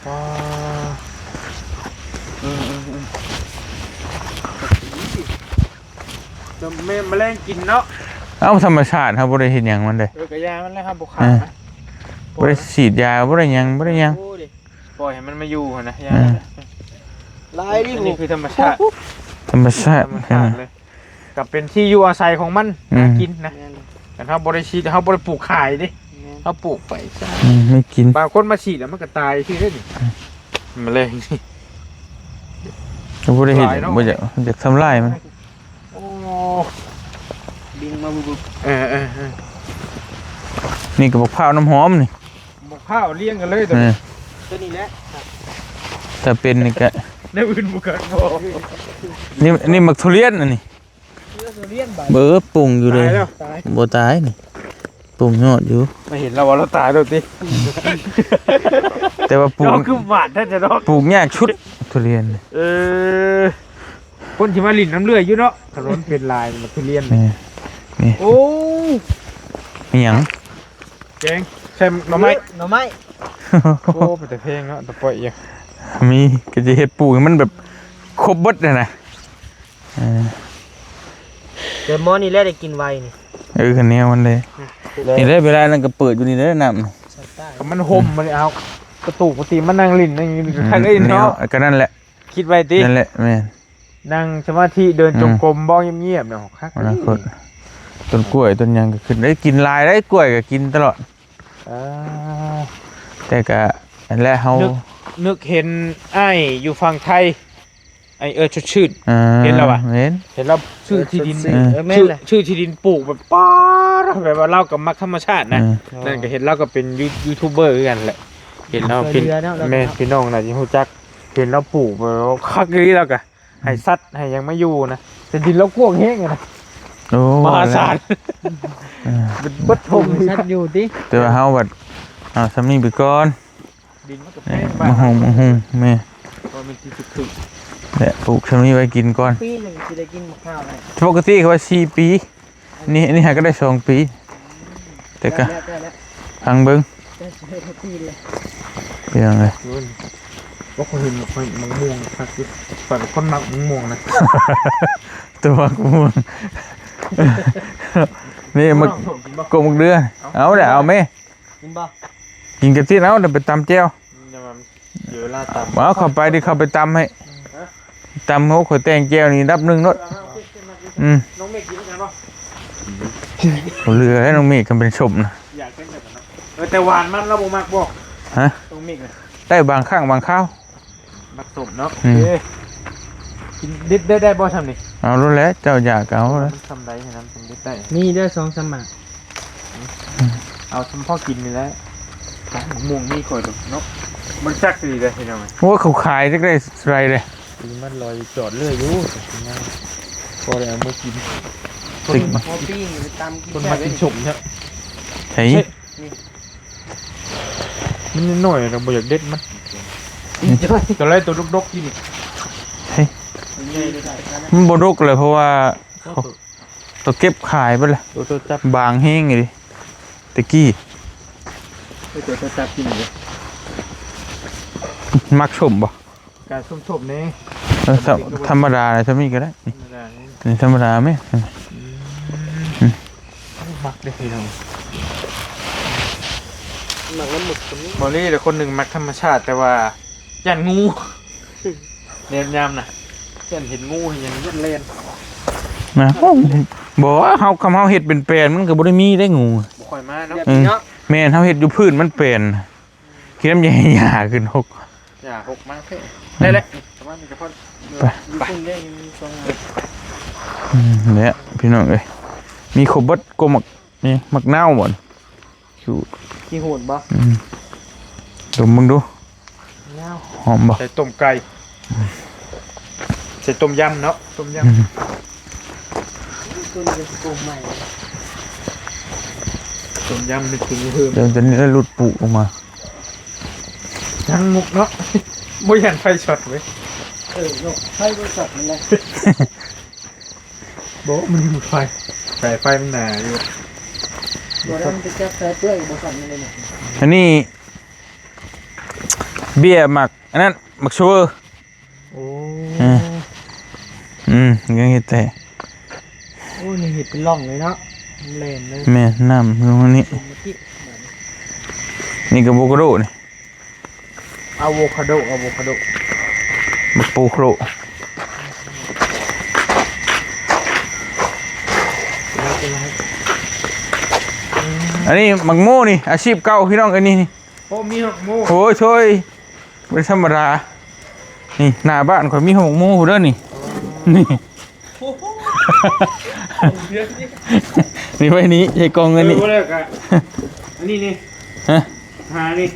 ວ້າ ເອີ ເອີ ເອີ ແມ່ນ ແມະແມະແລງກິນເນາະ ເອົ້າ ທຳມະຊາດ ເຮົາບໍ່ໄດ້ເຮັດຫຍັງມັນເດ້ ເອີ ກະຢາມັນແຫຼະ ເຮົາບໍ່ຂາຍ ເອີ ນະ ບໍ່ໄດ້ສີດຢາ ບໍ່ໄດ້ຫຍັງ ບໍ່ໄດ້ຫຍັງ ໂອ້ ເດ້ ປ່ອຍໃຫ້ມັນມາຢູ່ຫັ້ນນະ ເອີ ຫຼາຍດີ ອັນນີ້ຄືທຳມະຊາດ ທຳມະຊາດ ທຳມະຊາດເລີຍ ກໍເປັນທີ່ຢູ່ອາໄສຂອງມັນ ອືມ ຫາກິນນະ ແມ່ນ ຄັນເຮົາບໍ່ໄດ້ສີດ ເຮົາບໍ່ໄດ້ປູກຂາຍເດ້ ແມ່ນ ເຮົາປູກໄປ ອືມ ໃຫ້ກິນ ບາງຄົນມາສີດແລ້ວມັນກໍຕາຍຊື່ເດ້ນີ້ ອືມ ມາແລງ ກໍບໍ່ໄດ້ເຮັດ ຫຼາຍເນາະ ບໍ່ຢາກ ຢາກທຳລາຍມັນ ໂອ້ ບິນມາບຶບ ເອີ ເອີ ເອີ ນີ້ກໍບັກພ້າວນ້ຳຫອມນີ້ ບັກພ້າວລຽງກັນເລີຍຕົວນີ້ ເອີ ຕົວນີ້ແຫຼະ ຖ້າເປັນນີ້ກະ ແນວອື່ນບໍ່ຄັກບໍ່ ນີ້ ນີ້ໝາກທຸລຽນອັນນີ້ ເອີ ປຸງຢູ່ເລີຍ ຕາຍແລ້ວ ບໍ່ຕາຍນີ້ ປຸງຍອດຢູ່ ມາເຫັນລາວວ່າລາວຕາຍແລ້ວຕິ ແຕ່ວ່າປູກ ລາວຄືຫວານແທ້ເນາະ ປູກຍາກສຸດທຸລຽນ ເອີ ຄົນຊິມາຫຼິ້ນນຳເລື້ອຍຢູ່ເນາະ ຖະໜົນເປັນລາຍໝາກທຸລຽນ ນີ້ ນີ້ ໂອ້ ອີຫຍັງ ແກງແຊມໜໍ່ໄມ້ ໜໍ່ໄມ້ ໂອ້ ເປັນຕາແພງເນາະ ຕາປອຍອີ່ຫຍັງ ມີ ກໍຈະເຮັດປູກໃຫ້ມັນແບບຄົບເບິດຫັ້ນນະ ເອີ ແຕ່ໝໍນີ້ແຫຼະໄດ້ກິນໄວນີ້ ເອີ ຄັນແນວມັນເດ້ ອືມ ນີ້ເດ້ ເວລານັ້ນກໍເປີດຢູ່ນີ້ເດ້ ນ້ຳ ມັນຫົ່ມ ມັນເອົາກະຕູກ ປະຕິມານັ່ງຫຼິ້ນ ນັ່ງຢູ່ ອືມ ຄັກເລີຍເນາະ ແນວ ກໍນັ້ນແຫຼະ ຄິດໄວ້ຕິ ນັ້ນແຫຼະ ແມ່ນ ນັ່ງສະມາທິ ເດີນ ອືມ ຈົງກົມ ບໍ່ ງຽບໆ ເນາະ ຄັກ ອະນາຄົດ ຕົ້ນກ້ວຍ ຕົ້ນຫຍັງກໍຂຶ້ນ ໄດ້ກິນຫຼາຍໄດ໋ ກ້ວຍກໍກິນຕະຫຼອດ ເອີ ແຕ່ກະ ອັນແລະເຮົາ ນຶກ ນຶກເຫັນອ້າຍຢູ່ຝັ່ງໄທ ໄອ້ເອີດ ຊົດຊື່ນ ອ່າ ເຫັນແລ້ວຫວາ? ເຫັນ ເຫັນລາວຊື້ທີ່ດິນ ເອີ ເອີ ແມ່ນແຫຼະ ຊື້ທີ່ດິນປູກແບບ ປາດ ແບບວ່າລາວກໍມັກທຳມະຊາດນະ ເອີ ນັ້ນກໍເຫັນລາວກໍເປັນຢູ ຢູທູບເບີຄືກັນແຫຼະ ເຫັນລາວເປັນ ຊ່ວຍເຫຼືອເນາະ ແມ່ນ ພີ່ນ້ອງໜ້າຈະຮູ້ຈັກ ເຫັນລາວປູກແບບວ່າຄັກອີ່ຫຼີ ລາວກໍ ໃຫ້ສັດໃຫ້ຫຍັງມາຢູ່ນະ ແຕ່ດິນລາວກວ້າງແຮງນະ ໂອ້ ມະຫາສານ ເອີ ເບິດ ເບິດທົ່ງ ໃຫ້ສັດຢູ່ຕິ ແຕ່ວ່າເຮົາບັດ ເອົາສ່ຳນີ້ໄປກ່ອນ ດິນມັນກໍແພງ ມະຫຸ່ງ ມະຫຸ່ງ ແມ່ ກໍມີທີ່ສຸດຄື ແລະ ປູກຊ່ຳນີ້ໄວ້ກິນກ່ອນ ປີໜຶ່ງຊິໄດ້ກິນໝາກພ້າວໄດ້ ປົກກະຕິເຂົາວ່າສີ່ປີ ນີ້ ນີ້ຫາກໍໄດ້ສອງປີ ແຕ່ກໍ ແລ້ວ ແລ້ວ ຟັງເບິ່ງ ເປັນຫຍັງເລີຍ? ໂອ້ຍ ບໍ່ຄ່ອຍເຫັນໝາກ ໝາກມ່ວງຄັກຢູ່ ຂ້ອຍເປັນຄົນມັກໝາກມ່ວງນະ ຕົວໝາກມ່ວງ ນີ້ໝາກ ໝາກສົ້ມກິນບໍ່? ກົກໝາກເດືອ ເອົາ ເອົາແຫຼະ ເອົາແມ້ ກິນບໍ່? ກິນກະຕິ ເອົາ ດຽວໄປຕຳແຈ່ວ ເວລາຕຳ ເອົາ ເຂົ້າໄປ ດຽວເຂົ້າໄປຕຳໃຫ້ ຮະ? ຕຳ ໂອ້ ຂ້ອຍແຕ່ງແຈ່ວນີ້ລະດັບໜຶ່ງໂລດ ອືມ ນ້ອງເມກກິນນຳກັນບໍ່? ບໍ່ເຫຼືອແລ້ວ ນ້ອງເມກກໍເປັນສົ້ມນະ ຢາກເປັນແບບນັ້ນເນາະ ເອີ ແຕ່ຫວານມັນລາວບໍ່ມັກບໍ່? ຮະ? ນ້ອງເມກນະ ໄດ້ບາງຄັ້ງບາງຄາວ ມັກສົ້ມເນາະ ອືມ ເອີ ກິນດິບໄດ້ ໄດ້ບໍ່ຊ່ຳນີ້? ເອົາໂລດແຫຼະ ເຈົ້າຢາກກໍເອົາ ມັນຊ່ຳໃດຫັ້ນນະ ມັນຈຶ່ງດິບໄດ້ ມີເດີ ສອງສາມໝາກ ເອົາຊ່ຳພໍກິນນີ້ແຫຼະ ໝາກມ່ວງມີຂ້ອຍດອກເນາະ ມັນຈັກດີເດີພີ່ນ້ອງ ໂອ້ ເຂົາຂາຍຈັກໄດ້ເທົ່າໃດເດ້ ປີມັນລອຍຈອດເລື້ອຍຢູ່ ພໍໄດ້ເອົາມາກິນ ຕິດ ພໍປີ້ງຕຳກິນ ຄົນມັກກິນສົ້ມເນາະ ໃສ່ ມັນນ້ອຍໆ ແລ້ວບໍ່ຢາກເດັດມັນ ຕົວໃດຕົວດົກໆ ກິນ ເຮີ້ຍ ມັນບໍ່ດົກເລີຍ ເພາະວ່າ ໂຕເກັບຂາຍເບິດລະ ໂຕຈັບ ບາງແຮງອີ່ຫຼີ ແຕ່ກີ້ ໂຕຈັບກິນເລີຍ ມັກສົ້ມບໍ່? ກະສົ້ມໆ ນີ້ ເອີ ທຳມະດາ ທຳນີ້ກໍໄດ້ ທຳມະດານີ້ ນີ້ທຳມະດາແມ່ນ ອືມ ມັກເດ້ພີ່ນ້ອງ ມັກນ້ຳໝຶກ ບໍ່ນີ້ລະຄົນໜຶ່ງມັກທຳມະຊາດ ແຕ່ວ່າຢ້ານງູ ແນມຍາມນະ ຢ້ານເຫັນງູ ເຫັນຫຍັງຢ້ານແລ່ນ ນະ ບໍ່ ເຮົາ ຄຳເຮົາເຮັດເປັນແປນ ມັນກໍບໍ່ໄດ້ມີໄດ້ງູ ບໍ່ຄ່ອຍມາເນາະ ອືມ ແມ່ນ ເຮົາເຮັດຢູ່ພື້ນມັນແປນ ຂີ້ນ້ຳຢາ ຢາຂຶ້ນຫົກ ຢາຫົກມາເພ ໄດ້ແຫຼະ ປະມານນີ້ກໍພໍ ໄປ ຢູ່ພຸ້ນເດ້ ມີສອງອັນ ອືມ ແຫຼະ ພີ່ນ້ອງເອີຍ ມີຄົບເບິດ ກົກໝາກ ນີ້ ໝາກນາວບໍ່ ຂີ້ຫູດບໍ່? ອືມ ດົມເບິ່ງດູ ຍາວ ຫອມບໍ່? ໃສ່ຕົ້ມໄກ່ ໃສ່ຕົ້ມຍຳເນາະ ຕົ້ມຍຳ ອືມ ໂອ້ຍ ຕົວນີ້ກໍຊິໂກງໃໝ່ ຕົ້ມຍຳນຶກເຖິງເຮີມ ດຽວຕົວນີ້ໄດ້ຫຼຸດປູກອອກມາ ທັງໝົກເນາະ ບໍ່ຢ້ານໄຟຊັອດເວີຍ ເອີ ເນາະ ໄຟບໍ່ຊັອດມັນໄດ້ ບໍ່ ມັນມີໄຟ ສາຍໄຟມັນໜາຢູ່ ບໍ່ໄດ້ ມັນໄປຈັບສາຍເປືອກບໍ່ທັນເລີຍນະ ອັນນີ້ເບ້ຍໝາກ ອັນນັ້ນ ໝາກຊະເວີ ໂອ້ ເອີ ອືມ ຍັງເຮັດແຕ່ ໂອ້ ນີ້ເຮັດເປັນຮ່ອງເລີຍເນາະ ມັນແລ່ນເລີຍ ແມ່ນ ນ້ຳລົງອັນນີ້ ນີ້ກໍໂວຄາໂດນີ້ ອາໂວຄາໂດ ອາໂວຄາໂດ ບັກໂປໂຄລ ອັນນີ້ໝາກໂມນີ້ ອາຊີບເກົ່າພີ່ນ້ອງ ອັນນີ້ນີ້ ໂອ້ ມີໝາກໂມ ໂອ້ຍ ໂທ້ຍ ບໍ່ທຳມະດາ ນີ້ ໜ້າບ້ານຂ້ອຍມີໝາກໂມພຸ້ນເດີນີ້ ນີ້ ໂອ້ໂຫ ນີ້ໄວ້ນີ້ ໃສ່ກ່ອງເງິນນີ້ ເອີ ບໍ່ໄດ້ກະ ອັນນີ້ນີ້ ຮະ ຫານີ້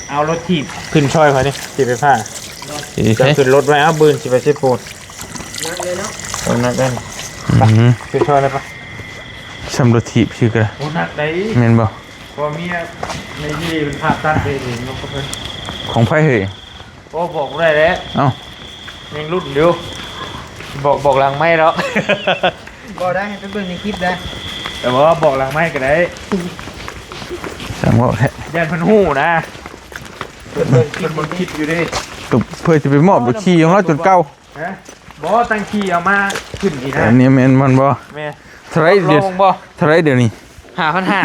ເອົາລົດຖີບຂຶ້ນຊ່ອຍຂ້ອຍນີ້ ຖີບໄຟຟ້າ ເອີ ເຈົ້າຂຶ້ນລົດໄວ້ ເອົາ ບືນຊິໄປເຊໂປນ ໜັກເລີຍເນາະ ເອົາໜັກໄດ້ ອືມ ຂຶ້ນຊ່ອຍໄດ້ປະ ສ່ຳລົດຖີບຊື່ກະ ໂອ້ ໜັກໄດ໋ ແມ່ນບໍ່? ເພາະເມຍໃນທີ່ນີ້ເປັນພາບຕັດໄດ້ເອງເນາະ ຂອງໃຜເຮີ້ຍ? ໂອ້ ບອກບໍ່ໄດ້ແຫຼະ ເອົ້າ ຍັງລຸ້ນຢູ່ ບອກ ບອກຫຼັງໄມເນາະ ບໍ່ໄດ້ ໃຫ້ໄປເບິ່ງໃນຄລິບໄດ້ ແຕ່ວ່າບອກຫຼັງໄມກໍໄດ້ ຊ່າງເວົ້າແທ້ ຢ້ານເພິ່ນຮູ້ນະ ເພິ່ນເບິ່ງ ເພິ່ນເບິ່ງຄລິບຢູ່ເດ້ ກໍເພື່ອຈະໄປມອບໄປຂີ່ຂອງລາວຈົນເກົ່າ ຮະ ບໍ່ ຕັ້ງຂີ່ເອົາມາຂຶ້ນນີ້ນະ ອັນນີ້ແມ່ນມັນບໍ່? ແມ່ນ ເທົ່າໃດດຽວ ເທົ່າໃດດຽວນີ້? ຫ້າພັນຫ້າ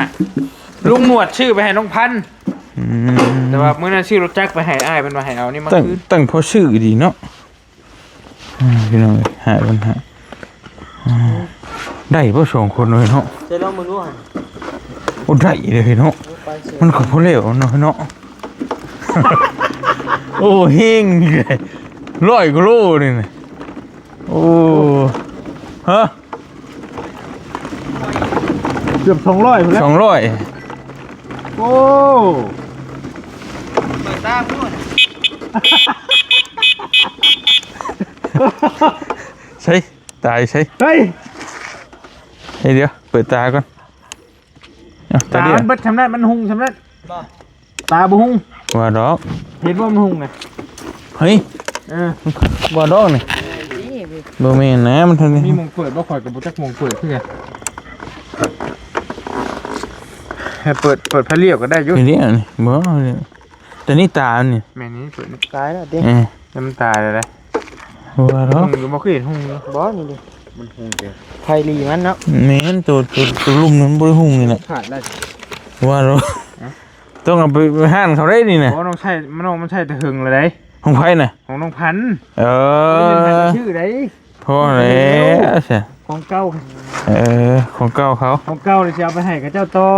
ລຸງໜວດຊື້ໄປໃຫ້ນ້ອງພັນ ອືມ ແຕ່ວ່າມື້ນັ້ນຊື້ລົດຈັກໄປໃຫ້ອ້າຍ ເພິ່ນວ່າໃຫ້ເອົານີ້ມາຄືນ ຕັ້ງພໍຊື້ດີເນາະ ອືມ ພີ່ນ້ອງເອີຍ ຫ້າພັນຫ້າ ອືມ ໄດ້ບໍ່ສອງຄົນເລີຍເນາະ ໃສ່ລອງເບິ່ງດູຫັ້ນ ໂອ້ ໄດ້ເດ້ເນາະ ມັນກໍພໍແລ້ວເນາະ ເນາະ ໂອ້ ເຮງ ຮ້ອຍກວ່າໂລນີ້ນະ ໂອ້ ຮະ ເກືອບສອງຮ້ອຍພຸ້ນແຫຼະ ສອງຮ້ອຍ ໂອ້ ເປີດຕາພຸ້ນ ໃສ່ ຕາຍໃສ່ ເຮີ້ຍ ເຮີ້ຍ ດຽວ ເປີດຕາກ່ອນ ເອົາ ຕາ ຕາດຽວ ມັນເບິດຊ່ຳນັ້ນ ມັນຫຸ່ງຊ່ຳນັ້ນ ຕາບໍ່ຫຸ່ງ ວ່າດອກ ເຫັນບໍ່ມັນຫຸ່ງນະ ເຮີ້ຍ ເອີ ວ່າດອກນີ້ ບໍ່ແມ່ນນະ ມັນເທົ່ານີ້ ມີໝ່ອງເປີດບໍ່? ຂ້ອຍກໍບໍ່ຈັກໝ່ອງເປີດຄືກັນ ໃຫ້ເປີດ ເປີດໄຟລ້ຽວກໍໄດ້ຢູ່ ນີ້ ນີ້ ບໍ່ ຕົວນີ້ຕາຍນີ້ ແມ່ນນີ້ເປີດ ຕາຍແລ້ວຕິ ເອີ ມັນຕາຍແລ້ວເດ້ ວ່າເນາະ ຫຸ່ງຢູ່ບໍ່ ຄືເຫັນຫຸ່ງຢູ່ ບໍ່ ນີ້ດິ ມັນຫຸ່ງເດ້ ໄພລີມັນເນາະ ແມ່ນ ໂຕ ໂຕ ໂຕລຸ່ມນີ້ມັນບໍ່ໄດ້ຫຸ່ງນີ້ແຫຼະ ຂາດແລ້ວ ວ່າເນາະ ຮະ ຕ້ອງເອົາໄປ ໄປຮ້ານເຂົາໄດ້ນີ້ນະ ບໍ່ ນ້ອງໃຊ້ ນ້ອງມັນໃຊ້ແຕ່ເຖິງແລ້ວໃດ ຂອງໃຜນະ ຂອງນ້ອງພັນ ເອີ ບໍ່ໄດ້ແມ່ນໃຜຊື້ໃດ ພໍແລ້ວຊະ ຂອງເກົ່າ ເອີ ຂອງເກົ່າເຂົາ ຂອງເກົ່ານີ້ຊິເອົາໄປໃຫ້ເຂົາເຈົ້າຕໍ່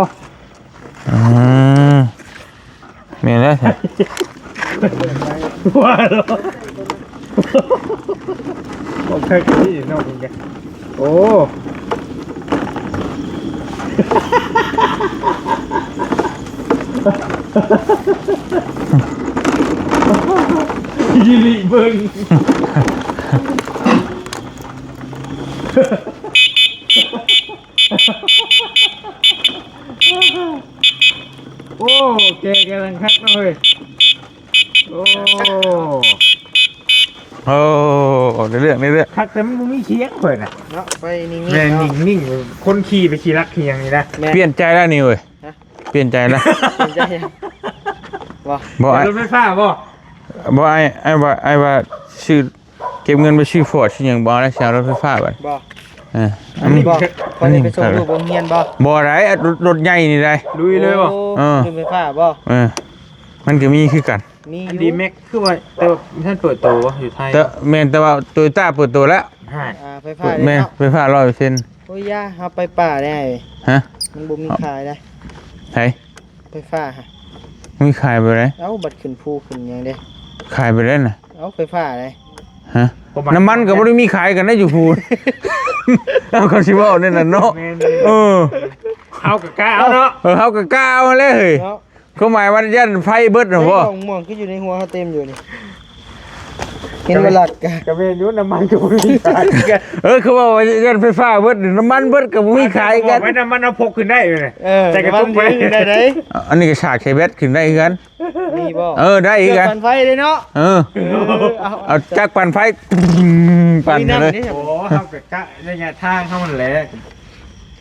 ອືມ ແມ່ນແລ້ວຊະ ວ່າແລ້ວ ຂອງໃຜກໍມີເນາະ ໂອ້ ອີ່ຫຼີເບິ່ງ ໂອ້ ແກະກຳລັງຄັກເນາະເຮີ້ຍ ໂອ້ ໂອ້ ໄດ້ເລື່ອງ ໄດ້ເລື່ອງ ຄັກ ແຕ່ມັນບໍ່ມີສຽງຂ້ອຍນະ ເນາະ ໄປນິ່ງໆ ແມ່ນ ເນາະ ນິ່ງໆ ຄົນຂີ່ໄປຂີ່ລັກຂີ່ຫຍັງນີ້ນະ ແມ່ນ ປ່ຽນໃຈແລ້ວນີ້ເວີຍ ຮະ ປ່ຽນໃຈແລ້ວ ປ່ຽນໃຈ ບໍ່ ບໍ່ ລົດໄຟຟ້າບໍ່ ບໍ່ ອ້າຍ ອ້າຍວ່າ ອ້າຍວ່າຊື້ ເກັບເງິນໄປຊື້ຟອດຊື້ຫຍັງ ບໍ່ເອົາແລ້ວ ຊິເອົາລົດໄຟຟ້າບັດ ບໍ່ ເອີ ອັນນີ້ ອັນນີ້ບໍ່ ອັນນີ້ ໄປສົ່ງລູກໂຮງຮຽນບໍ່ ບໍ່ໄດ້ ລົດ ລົດໃຫຍ່ນີ້ໄດ໋ ລຸຍເລີຍບໍ່ ໂອ້ ເອີ ລົດໄຟຟ້າບໍ່ ເອີ ມັນກໍມີຄືກັນ ມີຢູ່ ດີແມັກ ຄືວ່າ ແຕ່ວ່າມັນເປີດໂຕບໍ່ ຢູ່ໄທ ແຕ່ ແມ່ນ ແຕ່ວ່າໂຕໂຍຕ້າເປີດໂຕແລ້ວ ອ່າ ໄຟຟ້າ ແມ່ນ ໄຟຟ້າຮ້ອຍເປີເຊັນ ໂອ້ຍ ຢ່າ ເຮົາໄປປ່າໄດ້ ຮະ ມັນບໍ່ມີຂາຍໄດ໋ ໃສ ໄຟຟ້າຫະ ມີຂາຍບໍ່ໄດ໋ ເອົ້າ ບັດຂຶ້ນພູຂຶ້ນຫຍັງເດ້ ຂາຍບໍ່ໄດ້ນະ ເອົ້າ ໄຟຟ້າເດ້ ຮະ ນ້ຳມັນກໍບໍ່ໄດ້ມີຂາຍກັນນະຢູ່ພູນ ເອົາ ເຂົາຊິເວົ້າແນວນັ້ນເນາະ ແມ່ນໆ ເອີ ເຮົາກໍກະເອົາເນາະ ເອີ ເຮົາກໍກະເອົາແຫຼະເຮີ້ຍ ເນາະ ຄວາມໝາຍວ່າຢ້ານໄຟເບິດຫັ້ນບໍ່ ໄຟຂອງມ່ວງຄືຢູ່ໃນຫົວເຮົາເຕັມຢູ່ນີ້ ເຫັນບໍ່ລັດກະ ກະແມ່ນຢູ່ ນ້ຳມັນກໍບໍ່ມີຂາຍ ເອີ ຄືວ່າຢ້ານໄຟຟ້າເບິດ ນ້ຳມັນເບິດກໍບໍ່ມີຂາຍກັນ ໄວ້ນ້ຳມັນເຮົາພົກຂຶ້ນໄດ້ເລີຍ ເອີ ໃສ່ກະຕຸກໄປ ນ້ຳມັນຂຶ້ນໄດ້ເດ້ ອັນນີ້ກໍສາກໃສ່ແບັດຂຶ້ນໄດ້ຄືກັນ ມີບໍ່ ເອີ ໄດ້ຄືກັນ ເຄື່ອງປັ່ນໄຟເດ້ເນາະ ເອີ ເອີ ເອົາ ເອົາຈັກປັ່ນໄຟ ປັ່ນເລີຍ ໂອ້ ເຮົາກໍກະໄລຍະທາງເຮົາຫັ້ນແຫຼະ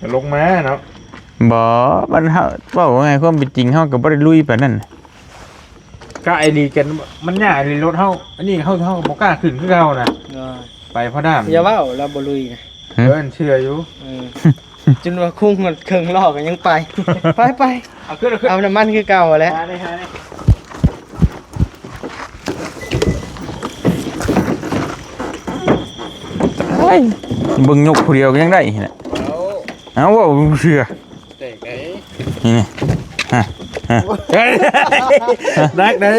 ກໍລົງມາເນາະ ບໍ່ ມັນເຮົາ ເວົ້າງ່າຍ ຄວາມເປັນຈິງເຮົາກໍບໍ່ໄດ້ລຸຍປານນັ້ນ ກະໄອ້ນີ້ກັນ ມັນຍາກອີ່ຫຼີລົດເຮົາ ອັນນີ້ເຮົາ ເຮົາກໍບໍ່ກ້າຂຶ້ນຄືເກົ່ານະ ເອີ ໄປພໍດາມ ຢ່າເວົ້າ ລາວບໍ່ລຸຍນະ ຮະ ເອີ ເຊື່ອຢູ່ ເອີ ຈົນວ່າຄຸງຮອດເຄິ່ງລໍ້ກໍຍັງໄປ ໄປໆ ເອົາຂຶ້ນ ເອົາຂຶ້ນ ເອົານ້ຳມັນຄືເກົ່າຫັ້ນແຫຼະ ຫາເລີຍ ຫາເລີຍ ເບິ່ງຍົກຜູ້ດຽວກໍຍັງໄດ້ຫັ້ນແຫຼະ ເອົາ ເອົາ ເວົ້າບໍ່ເຊື່ອ ແຕກໄດ໋ ນີ້ ຮະ ຮະ ໜັກໄດ໋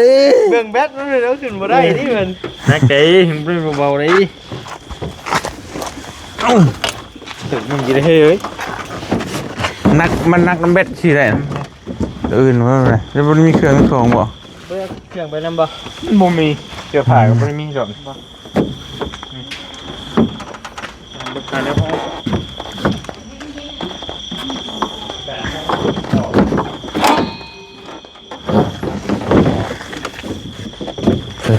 ເບິ່ງແບັດມັນເອົາຂຶ້ນບໍ່ໄດ້ນີ້ມັນ ໜັກໄດ໋ ມັນບໍ່ເບົາໄດ໋ ເອົ້າ ເຖິງມັນຊິໄດ້ເຮີ້ຍ ໜັກ ມັນໜັກນຳແບັດຊິໄດ້ ອື່ນວ່າ ແລ້ວບໍ່ມີເຄື່ອງຂອງບໍ່ ເບິ່ງເຄື່ອງໄປນຳບໍ່ ມັນບໍ່ມີ ເສື້ອຜ້າກໍບໍ່ໄດ້ມີດອກ ໄຟ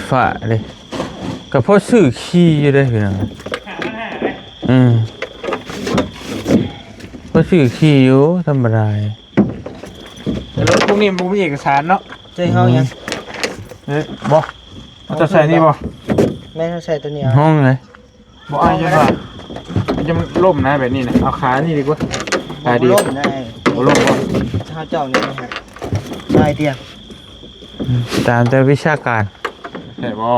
ຟ້າເດ້ ກໍພໍຊື້ຂີ່ຢູ່ເດ້ພີ່ນ້ອງ ອືມ ພໍຊື້ຂີ່ຢູ່ທຳມະດາ ແຕ່ລົດພວກນີ້ມັນບໍ່ມີເອກະສານເນາະ ໃຈເຮົາຫຍັງ ເອີ ບໍ່ ເຮົາຈະໃສ່ນີ້ບໍ່ ແມ່ນ ເຮົາໃສ່ຕົວນີ້ເອົາ ຫ້ອງໃດ ບໍ່ ອ້າຍ ຈັ່ງວ່າ ມັນຈະລົ້ມນະແບບນີ້ນະ ເອົາຂານີ້ດີກວ່າ ຂາດີ ບໍ່ລົ້ມນະ ບໍ່ລົ້ມບໍ່ ເຮົາເຈົ້ານີ້ນະ ສາຍຕຽງ ອືມ ຕາມແຕ່ວິຊາການ ແທ້ບໍ່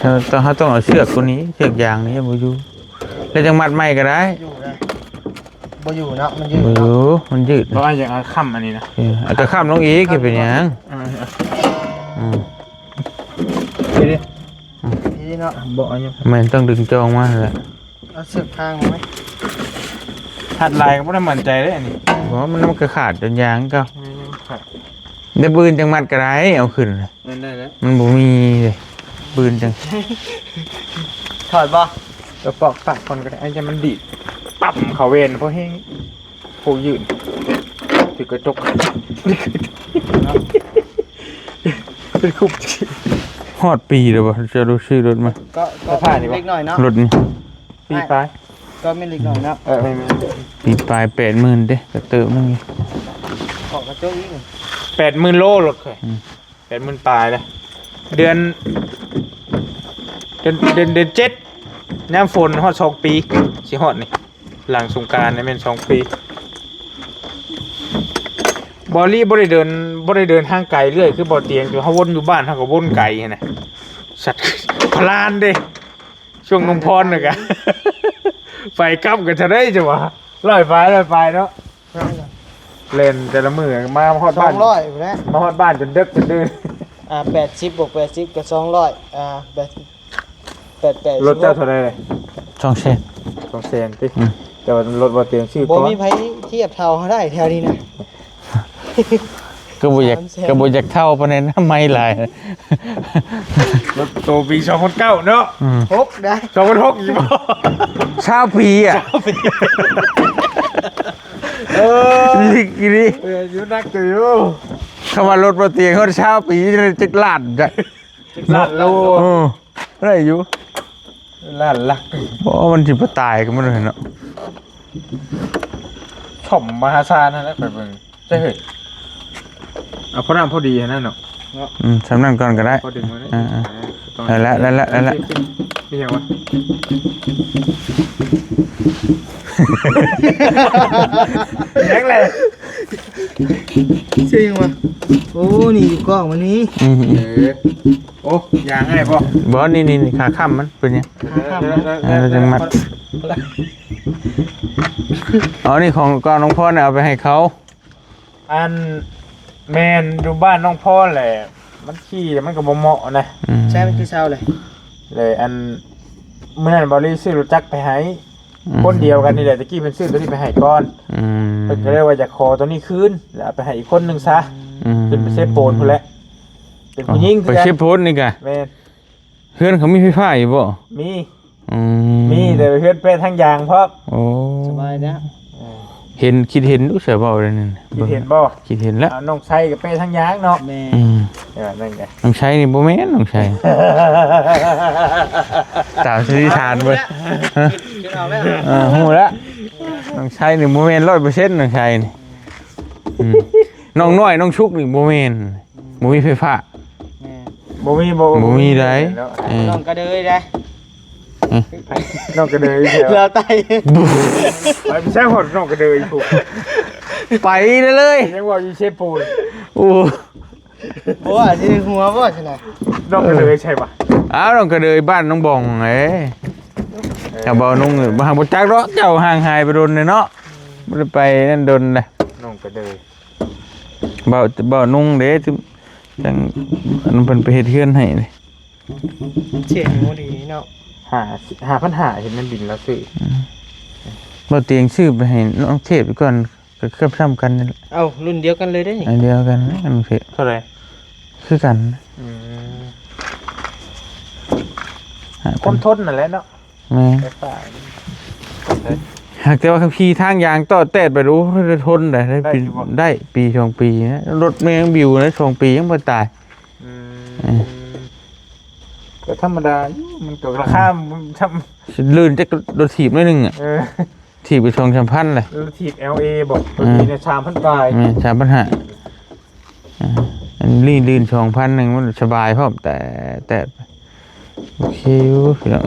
ເອີ ເຮົາ ເຮົາຕ້ອງເອົາເຊືອກຕົວນີ້ ເຊືອກຢາງນີ້ບໍ່ຢູ່ ແລ້ວຈັ່ງມັດໃໝ່ກໍໄດ້ ຢູ່ນະ ບໍ່ຢູ່ເນາະ ມັນຍືດ ບໍ່ຢູ່ ເນາະ ມັນຍືດ ເພາະວ່າຢາກເອົາຄ້ຳອັນນີ້ນະ ເອີ ເອົາກໍຄ້ຳລົງອີກ ຊິເປັນຫຍັງ ເອີ ອືມ ນີ້ເດ້ ອືມ ນີ້ເນາະ ບໍ່ເອົາຫຍັງ ແມ່ນຕ້ອງດຶງຈອງມາແຫຼະ ເອົາເຊືອກທາງໄວ້ ຮັດຫຼາຍກໍບໍ່ໄດ້ໝັ້ນໃຈເດ້ອັນນີ້ ບໍ່ ມັນ ມັນກໍຂາດຈົນຢາງເກົ່າ ແມ່ນ ຂາດ ແຕ່ມື້ອື່ນຈັ່ງມັດກໍໄດ້ ເອົາຂຶ້ນ ແມ່ນໄດ້ແລ້ວ ມັນບໍ່ມີເດ້ ບືນຈັ່ງ ຖອດບໍ່? ກະປອກປາກກ່ອນກໍໄດ້ ໃຫ້ມັນດີດ ປັ້ມ ເຂົ້າເວນ ພໍແຮງ ໂພກຢືນ ຖືກກະຈົກ ເປັນຄຸບ ຮອດປີແລ້ວບໍ່? ຈະໄດ້ຊື້ລົດໃໝ່ ກໍ ກໍ ສະພາບນີ້ບໍ່? ເລັກນ້ອຍເນາະ ລົດນີ້ ປີປາຍ ກໍແມ່ນເລັກນ້ອຍເນາະ ເອີ ແມ່ນໆ ປີປາຍແປດໝື່ນເດ້ ກະເຕີບໜຶ່ງຢູ່ ຂອງກະຈົກອີກ ແປດໝື່ນໂລລົດຂ້ອຍ ອືມ ແປດໝື່ນປາຍເດ້ ເດືອນ ເດືອນ ເດືອນ ເດືອນເຈັດ ຍາມຝົນຮອດສອງປີ ຊິຮອດນີ້ ຫຼັງສົງການນີ້ແມ່ນສອງປີ ບໍ່ລີບໍ່ໄດ້ເດີນ ບໍ່ໄດ້ເດີນທາງໄກເລື້ອຍ ຄືບໍ່ຕຽງ ເຮົາວົນຢູ່ບ້ານ ເຮົາກໍວົນໄກຫັ້ນນະ ສັດ ພະລານເດ້ ຊ່ວງນ້ອງພອນນະກະ ໄປກັບກັນເທົ່າໃດຈະວ່າ ຮ້ອຍປາຍ ຮ້ອຍປາຍເນາະ ແລ່ນແຕ່ລະມື້ ມາຮອດບ້ານ ສອງຮ້ອຍພຸ້ນແຫຼະ ມາຮອດບ້ານຈົນເດິກຈົນດື່ນ ອ່າ ແປດສິບບວກແປດສິບກໍສອງຮ້ອຍ ອ່າ ແປດສິບ ແປດແປດ ລົດເຈົ້າເທົ່າໃດເລີຍ? ສອງແສນ ສອງແສນຕິ ອືມ ແຕ່ວ່າລົດບໍ່ຕຽງຊື້ ບໍ່ມີໃຜທຽບເທົ່າເຮົາໄດ້ແຖວນີ້ນະ ກໍບໍ່ຢາກ ສາມແສນ ກໍບໍ່ຢາກເທົ່າປານໃດນະ ໄມ້ຫຼາຍ ລົດໂຕປີສອງພັນເກົ້າເນາະ ອືມ ຫົກໄດ້ ສອງພັນຫົກອີກບໍ່ ຊາວປີອະ ຊາວປີ ເອີ ລິກອີ່ຫຼີ ເອີ ຢູ່ໜັກຢູ່ ຄຳວ່າລົດບໍ່ຕຽງຮອດຊາວປີ ຈັກລ້ານໄດ້ ລ້ານໂລ ເອີ ໄດ້ຢູ່ ລ້ານຫຼັກ ບໍ່ ມັນຊິບໍ່ຕາຍກັນໝົດເນາະ ສົມມະຫາສານຫັ້ນແຫຼະ ໄປເບິ່ງ ໃຊ່ເຮີ້ຍ ເອົາພໍນ້ຳພໍດີຫັ້ນນະເນາະ ເນາະ ອືມ ສ່ຳນັ້ນກ່ອນກໍໄດ້ ພໍດຶງມາເລີຍ ອ່າໆ ເອີ ຕ້ອງ ໄດ້ແລ້ວ ໄດ້ແລ້ວ ໄດ້ແລ້ວ ມີຫຍັງວະ ຫຍັງແຫຼະ ຊື່ຫຍັງວະ ໂອ້ ນີ້ຢູ່ກ້ອງມັນນີ້ ອືມ ເອີ ໂອ້ ຢາງໃຫ້ບໍ່ ບໍ່ ນີ້ໆໆ ຂາຄ້ຳມັນເປັນຫຍັງ ຂາຄ້ຳ ເອີ ເອີ ເອີ ເອີ ຈັງມັດ ອໍ ນີ້ຂອງເກົ່ານ້ອງພອນ ເອົາໄປໃຫ້ເຂົາ ອັນ ແມ່ນຢູ່ບ້ານນ້ອງພອນແຫຼະ ມັນຂີ່ແລ້ວມັນກໍບໍ່ເໝາະນະ ອືມ ໃຊ້ມັນຄືເຊົາເລີຍ ເລີຍ ອັນ ມື້ນັ້ນເບົາລີຊື້ລົດຈັກໄປໃຫ້ ອືມ ຄົນດຽວກັນນີ້ແຫຼະ ຕະກີ້ເພິ່ນຊື້ໂຕນີ້ໄປໃຫ້ກ່ອນ ອືມ ເພິ່ນກໍເລີຍວ່າຢາກຂໍໂຕນີ້ຄືນ ແລ້ວເອົາໄປໃຫ້ອີກຄົນໜຶ່ງຊະ ອືມ ເພິ່ນໄປເຊໂປນພຸ້ນແຫຼະ ເປັນຜູ້ຍິງ ໄປເຊໂປນນີ້ກະ ແມ່ນ ເຮືອນເຂົາມີໄຟຟ້າຢູ່ບໍ່? ມີ ອືມ ມີ ແຕ່ເຮືອນແປະທາງຢາງພ້ອມ ໂອ້ ສະບາຍແລ້ວ ເອີ ເຫັນ ຄິດເຫັນ ອຸດ ສາວເວົ້າແນວນັ້ນ ຄິດເຫັນບໍ່? ຄິດເຫັນແລ້ວ ເອົາ ນ້ອງໄຊກໍແປະທາງຢາງເນາະ ແມ່ນ ອືມ ເອີ ນັ້ນແຫຼະ ນ້ອງໄຊນີ້ບໍ່ແມ່ນ ນ້ອງໄຊ ຕາມສັນນິຖານເບິ່ງ ຄິດອອກແລ້ວ ເອີ ຮູ້ແລ້ວ ນ້ອງໄຊນີ້ບໍ່ແມ່ນຮ້ອຍເປີເຊັນ ນ້ອງໄຊນີ້ ອືມ ນ້ອງນ້ອຍ ນ້ອງຊຸກນີ້ບໍ່ແມ່ນ ບໍ່ມີໄຟຟ້າ ແມ່ນ ບໍ່ມີ ບໍ່ ບໍ່ມີໃດ ເອີ ນ້ອງກະເດີຍໃດ ອືມ ນ້ອງກະເດີຍ ລາວໃຕ້ ໄປ ໄປໃຊ້ຮອດນ້ອງກະເດີຍພຸ້ນ ໄປເລີຍ ຍັງເວົ້າຢູ່ເຊໂປນ ໂອ້ ບໍ່ວ່າຊິຫົວບໍ່ຊັ້ນນະ ນ້ອງກະເດີຍໃຊ່ປະ? ອ້າວ ນ້ອງກະເດີຍບ້ານນ້ອງບອງເດ້ ເອີ ແຖວເບົານຸງ ຫາ ບໍ່ຈັກດອກ ເຈົ້າຫ່າງຫາຍໄປດົນເດ້ເນາະ ບໍ່ໄດ້ໄປນັ້ນດົນເດ້ ນ້ອງກະເດີຍ ເບົາ ເບົານຸງເດ້ ຈັ່ງ ອັນນັ້ນເພິ່ນໄປເຮັດເຮືອນໃຫ້ເດ້ ເສຍຫູດີເນາະ ຫ້າ ຫ້າພັນຫ້າ ເຫັນມັນບິນລາວຊື້ ອືມ ບໍ່ຕຽງຊື້ໄປໃຫ້ນ້ອງເທບກ່ອນ ກໍເກືອບສ່ຳກັນນີ້ແຫຼະ ເອົ້າ ລຸ້ນດຽວກັນເລີຍເດ້ນີ້ ອັນດຽວກັນນະນ້ອງເທບ ເທົ່າໃດ? ຄືກັນ ອືມ ຄວາມທົນນັ້ນແຫຼະເນາະ ແມ່ນ ໄຟຟ້າ ຫາກແຕ່ວ່າຂັບຂີ່ທາງຢາງຕອດແຕດໄປ ໂອ້ຍ ໄດ້ທົນໄດ໋ ໄດ້ປີ ໄດ້ຢູ່ບໍ່? ໄດ້ປີສອງປີນະ ລົດແມ່ນ້ອງບິວນະ ສອງປີຍັງບໍ່ຕາຍ ອືມ ເອີ ກໍທຳມະດາຢູ່ ມັນກໍລາຄາ ມັນທຳ ລື່ນຈັກລົດຖີບໜ້ອຍໜຶ່ງອະ ເອີ ຖີບໄປສອງສາມພັນແຫຼະ ລົດຖີບ ແອລເອ ບໍ່ ເອີ ລົດຖີບນີ້ສາມພັນປາຍ ແມ່ນ ສາມພັນຫ້າ ອ່າ ອັນນີ້ລື່ນສອງພັນໜຶ່ງ ມັນສະບາຍພ້ອມ ແຕ່ ແຕ່ ໂອເຄຢູ່ພີ່ນ້ອງ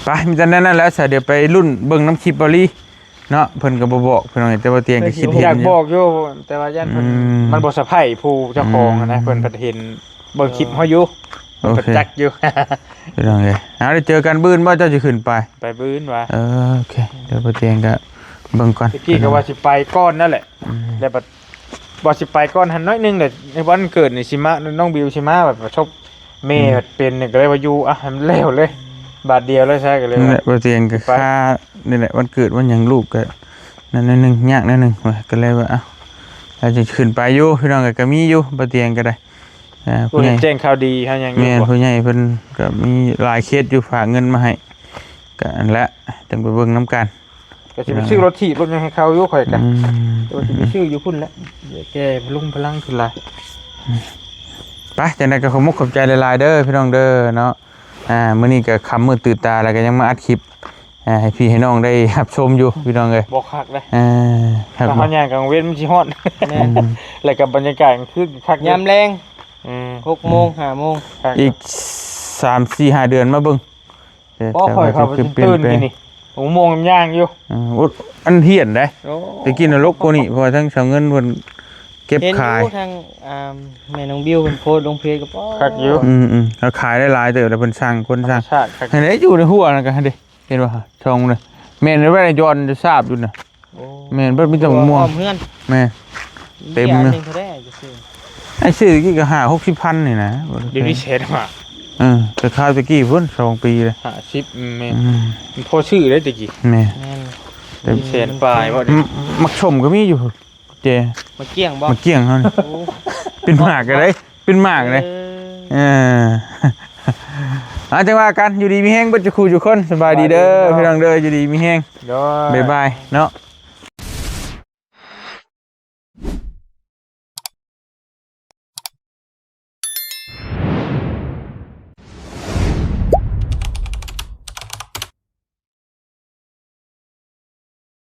ໄປ ມີແຕ່ແນວນັ້ນແຫຼະ ສະ ດຽວໄປລຸ້ນເບິ່ງນຳຄລິບເບົາລີເນາະ ເພິ່ນກໍບໍ່ບອກພີ່ນ້ອງ ແຕ່ວ່າຕຽງກໍຄິດເຫັນ ຢາກບອກຢູ່ ແຕ່ວ່າຢ້ານເພິ່ນ ອືມ ມັນບໍ່ສະໄພຜູ້ເຈົ້າຂອງຫັ້ນນະ ອືມ ເພິ່ນພັດເຫັນເບິ່ງຄລິບເຮົາຢູ່ ໂອເຄ ເພິ່ນຈັກຢູ່ ພີ່ນ້ອງເອີຍ ເອົາ ໄດ້ເຈີກັນມື້ອື່ນບໍ່ ເຈົ້າຊິຂຶ້ນໄປ? ໄປມື້ອື່ນຫວາ? ເອີ ໂອເຄ ດຽວບໍ່ຕຽງກໍເບິ່ງກ່ອນ ຕະກີ້ກໍວ່າຊິໄປກ່ອນນັ້ນແຫຼະ ອືມ ແລ້ວບັດ ວ່າຊິໄປກ່ອນຫັ້ນໜ້ອຍໜຶ່ງແຫຼະ ໃນວັນເກີດນີ້ຊິມາ ນ້ອງບິວຊິມາ ບັດປະສົບແມ່ ອືມ ບັດເປັນນີ້ ກໍເລີຍວ່າຢູ່ ອ່ະ ໃຫ້ມັນແລ້ວເລີຍ ບາດດຽວເລີຍຊະ ກໍເລີຍວ່າ ແມ່ນແຫຼະ ບໍ່ຕຽງກໍ ໄປ ຄານີ້ແຫຼະ ວັນເກີດວັນຫຍັງລູກກໍນັ້ນໜ້ອຍໜຶ່ງ ຍາກໜ້ອຍໜຶ່ງ ກໍເລີຍວ່າ ເອົ້າ ອາດຈະຂຶ້ນໄປຢູ່ ພີ່ນ້ອງ ກໍ ກໍມີຢູ່ ບໍ່ຕຽງກໍໄດ້ ອ່າ ຜູ້ໃຫຍ່ ແຈ້ງຂ່າວດີຫາຫຍັງຢູ່ ແມ່ນ ບໍ່ ຜູ້ໃຫຍ່ເພິ່ນກໍມີຫຼາຍເຄສຢູ່ ຝາກເງິນມາໃຫ້ ກໍຫັ້ນແຫຼະ ຈັ່ງໄປເບິ່ງນຳກັນ ກໍຊິໄປຊື້ລົດຖີບລົດຫຍັງໃຫ້ເຂົາຢູ່ ຂ້ອຍກໍ ອືມ ແຕ່ວ່າຊິໄປຊື້ຢູ່ພຸ້ນແຫຼະ ແກ່ພະລຸງພະລັງຂຶ້ນຫຼາຍ ໄປ ຈັ່ງໃດກໍຂອບມຸກຂອບໃຈຫຼາຍໆເດີ ພີ່ນ້ອງເດີເນາະ ອ່າ ມື້ນີ້ກໍຄ່ຳມືດຕື່ນຕາ ແລ້ວກໍຍັງມາອັດຄລິບ ອ່າ ໃຫ້ພີ່ໃຫ້ນ້ອງໄດ້ຮັບຊົມຢູ່ພີ່ນ້ອງເອີຍ. ບໍ່ຄັກເດ້ ອ່າ ຄັກ ຖ້າເຮົາຍ່າງກາງເວັນມັນຊິຮ້ອນ ແມ່ນ ແລ້ວກໍບັນຍາກາດກາງຄືນຄັກຢູ່ ຍາມແລງ ເອີ ຫົກໂມງ ຫ້າໂມງ ຄັກ ອີກສາມສີ່ຫ້າເດືອນມາເບິ່ງ. ບໍ່ ຂ້ອຍເຂົ້າໄປຕື່ນໆ ນີ້ຫົກໂມງຍັງຍ່າງຢູ່ ເອີ ອັນຫ້ຽນເດ້. ໂອ້ ແຕ່ກີ້ນະລົກກວ່ານີ້ ເພາະວ່າທາງຊາວເງິນເພິ່ນເກັບຂາຍ ເຫັນຢູ່ທາງ ອ່າ ແມ່ນ້ອງບິວເພິ່ນໂພສລົງເຟສກໍ ຄັກຢູ່ ອືມໆ ເຂົາຂາຍໄດ້ຫຼາຍເຕີບແລ້ວ ເພິ່ນສັ່ງ ຄົນສັ່ງ ທຳມະຊາດຄັກ ຫັ້ນເດ້ ຢູ່ໃນຫົວນັ້ນກໍຫັ້ນເດ້ ເຫັນບໍ່ ຊ່ອງນັ້ນ ແມ່ນໄວ້ໃນຍ້ອນຈະຊາບຢູ່ນະ. ໂອ້ ແມ່ນ ເບິດມີແຕ່ໝາກມ່ວງ ແມ່ນ ເຕັມ ອັນນີ້ເທົ່າໃດຈະຊື້ ອ້າຍຊື້ຕະກີ້ກໍຫ້າຫົກສິບພັນນີ້ນະ ດຽວນີ້ແສນຫ້າ ເອີ ແຕ່ຄາວຕະກີ້ພຸ້ນ ສອງປີແລ້ວ ຫ້າສິບ ແມ່ນ ອືມ ມັນພໍຊື້ໄດ້ຕະກີ້ ແມ່ນ ແມ່ນ ເຕັມແສນປາຍບໍ່ ໝ- ໝາກສົ້ມກໍມີຢູ່ ເຈ ໝາກກ້ຽງບໍ່ ໝາກກ້ຽງເຮົານີ້ ໂອ້ ເປັນໝາກກໍໄດ້ ເປັນໝາກເດ້ ເອີ ເອີ ອ່າ ຈັ່ງວ່າກັນ ຢູ່ດີມີແຮງເບິດຈຸຄູ່ຈຸຄົນ ສະບາຍດີເດີ ສະບາຍດີ ພີ່ນ້ອງເດີ ຢູ່ດີມີແຮງ ໂດຍ ບາຍບາຍເນາະ.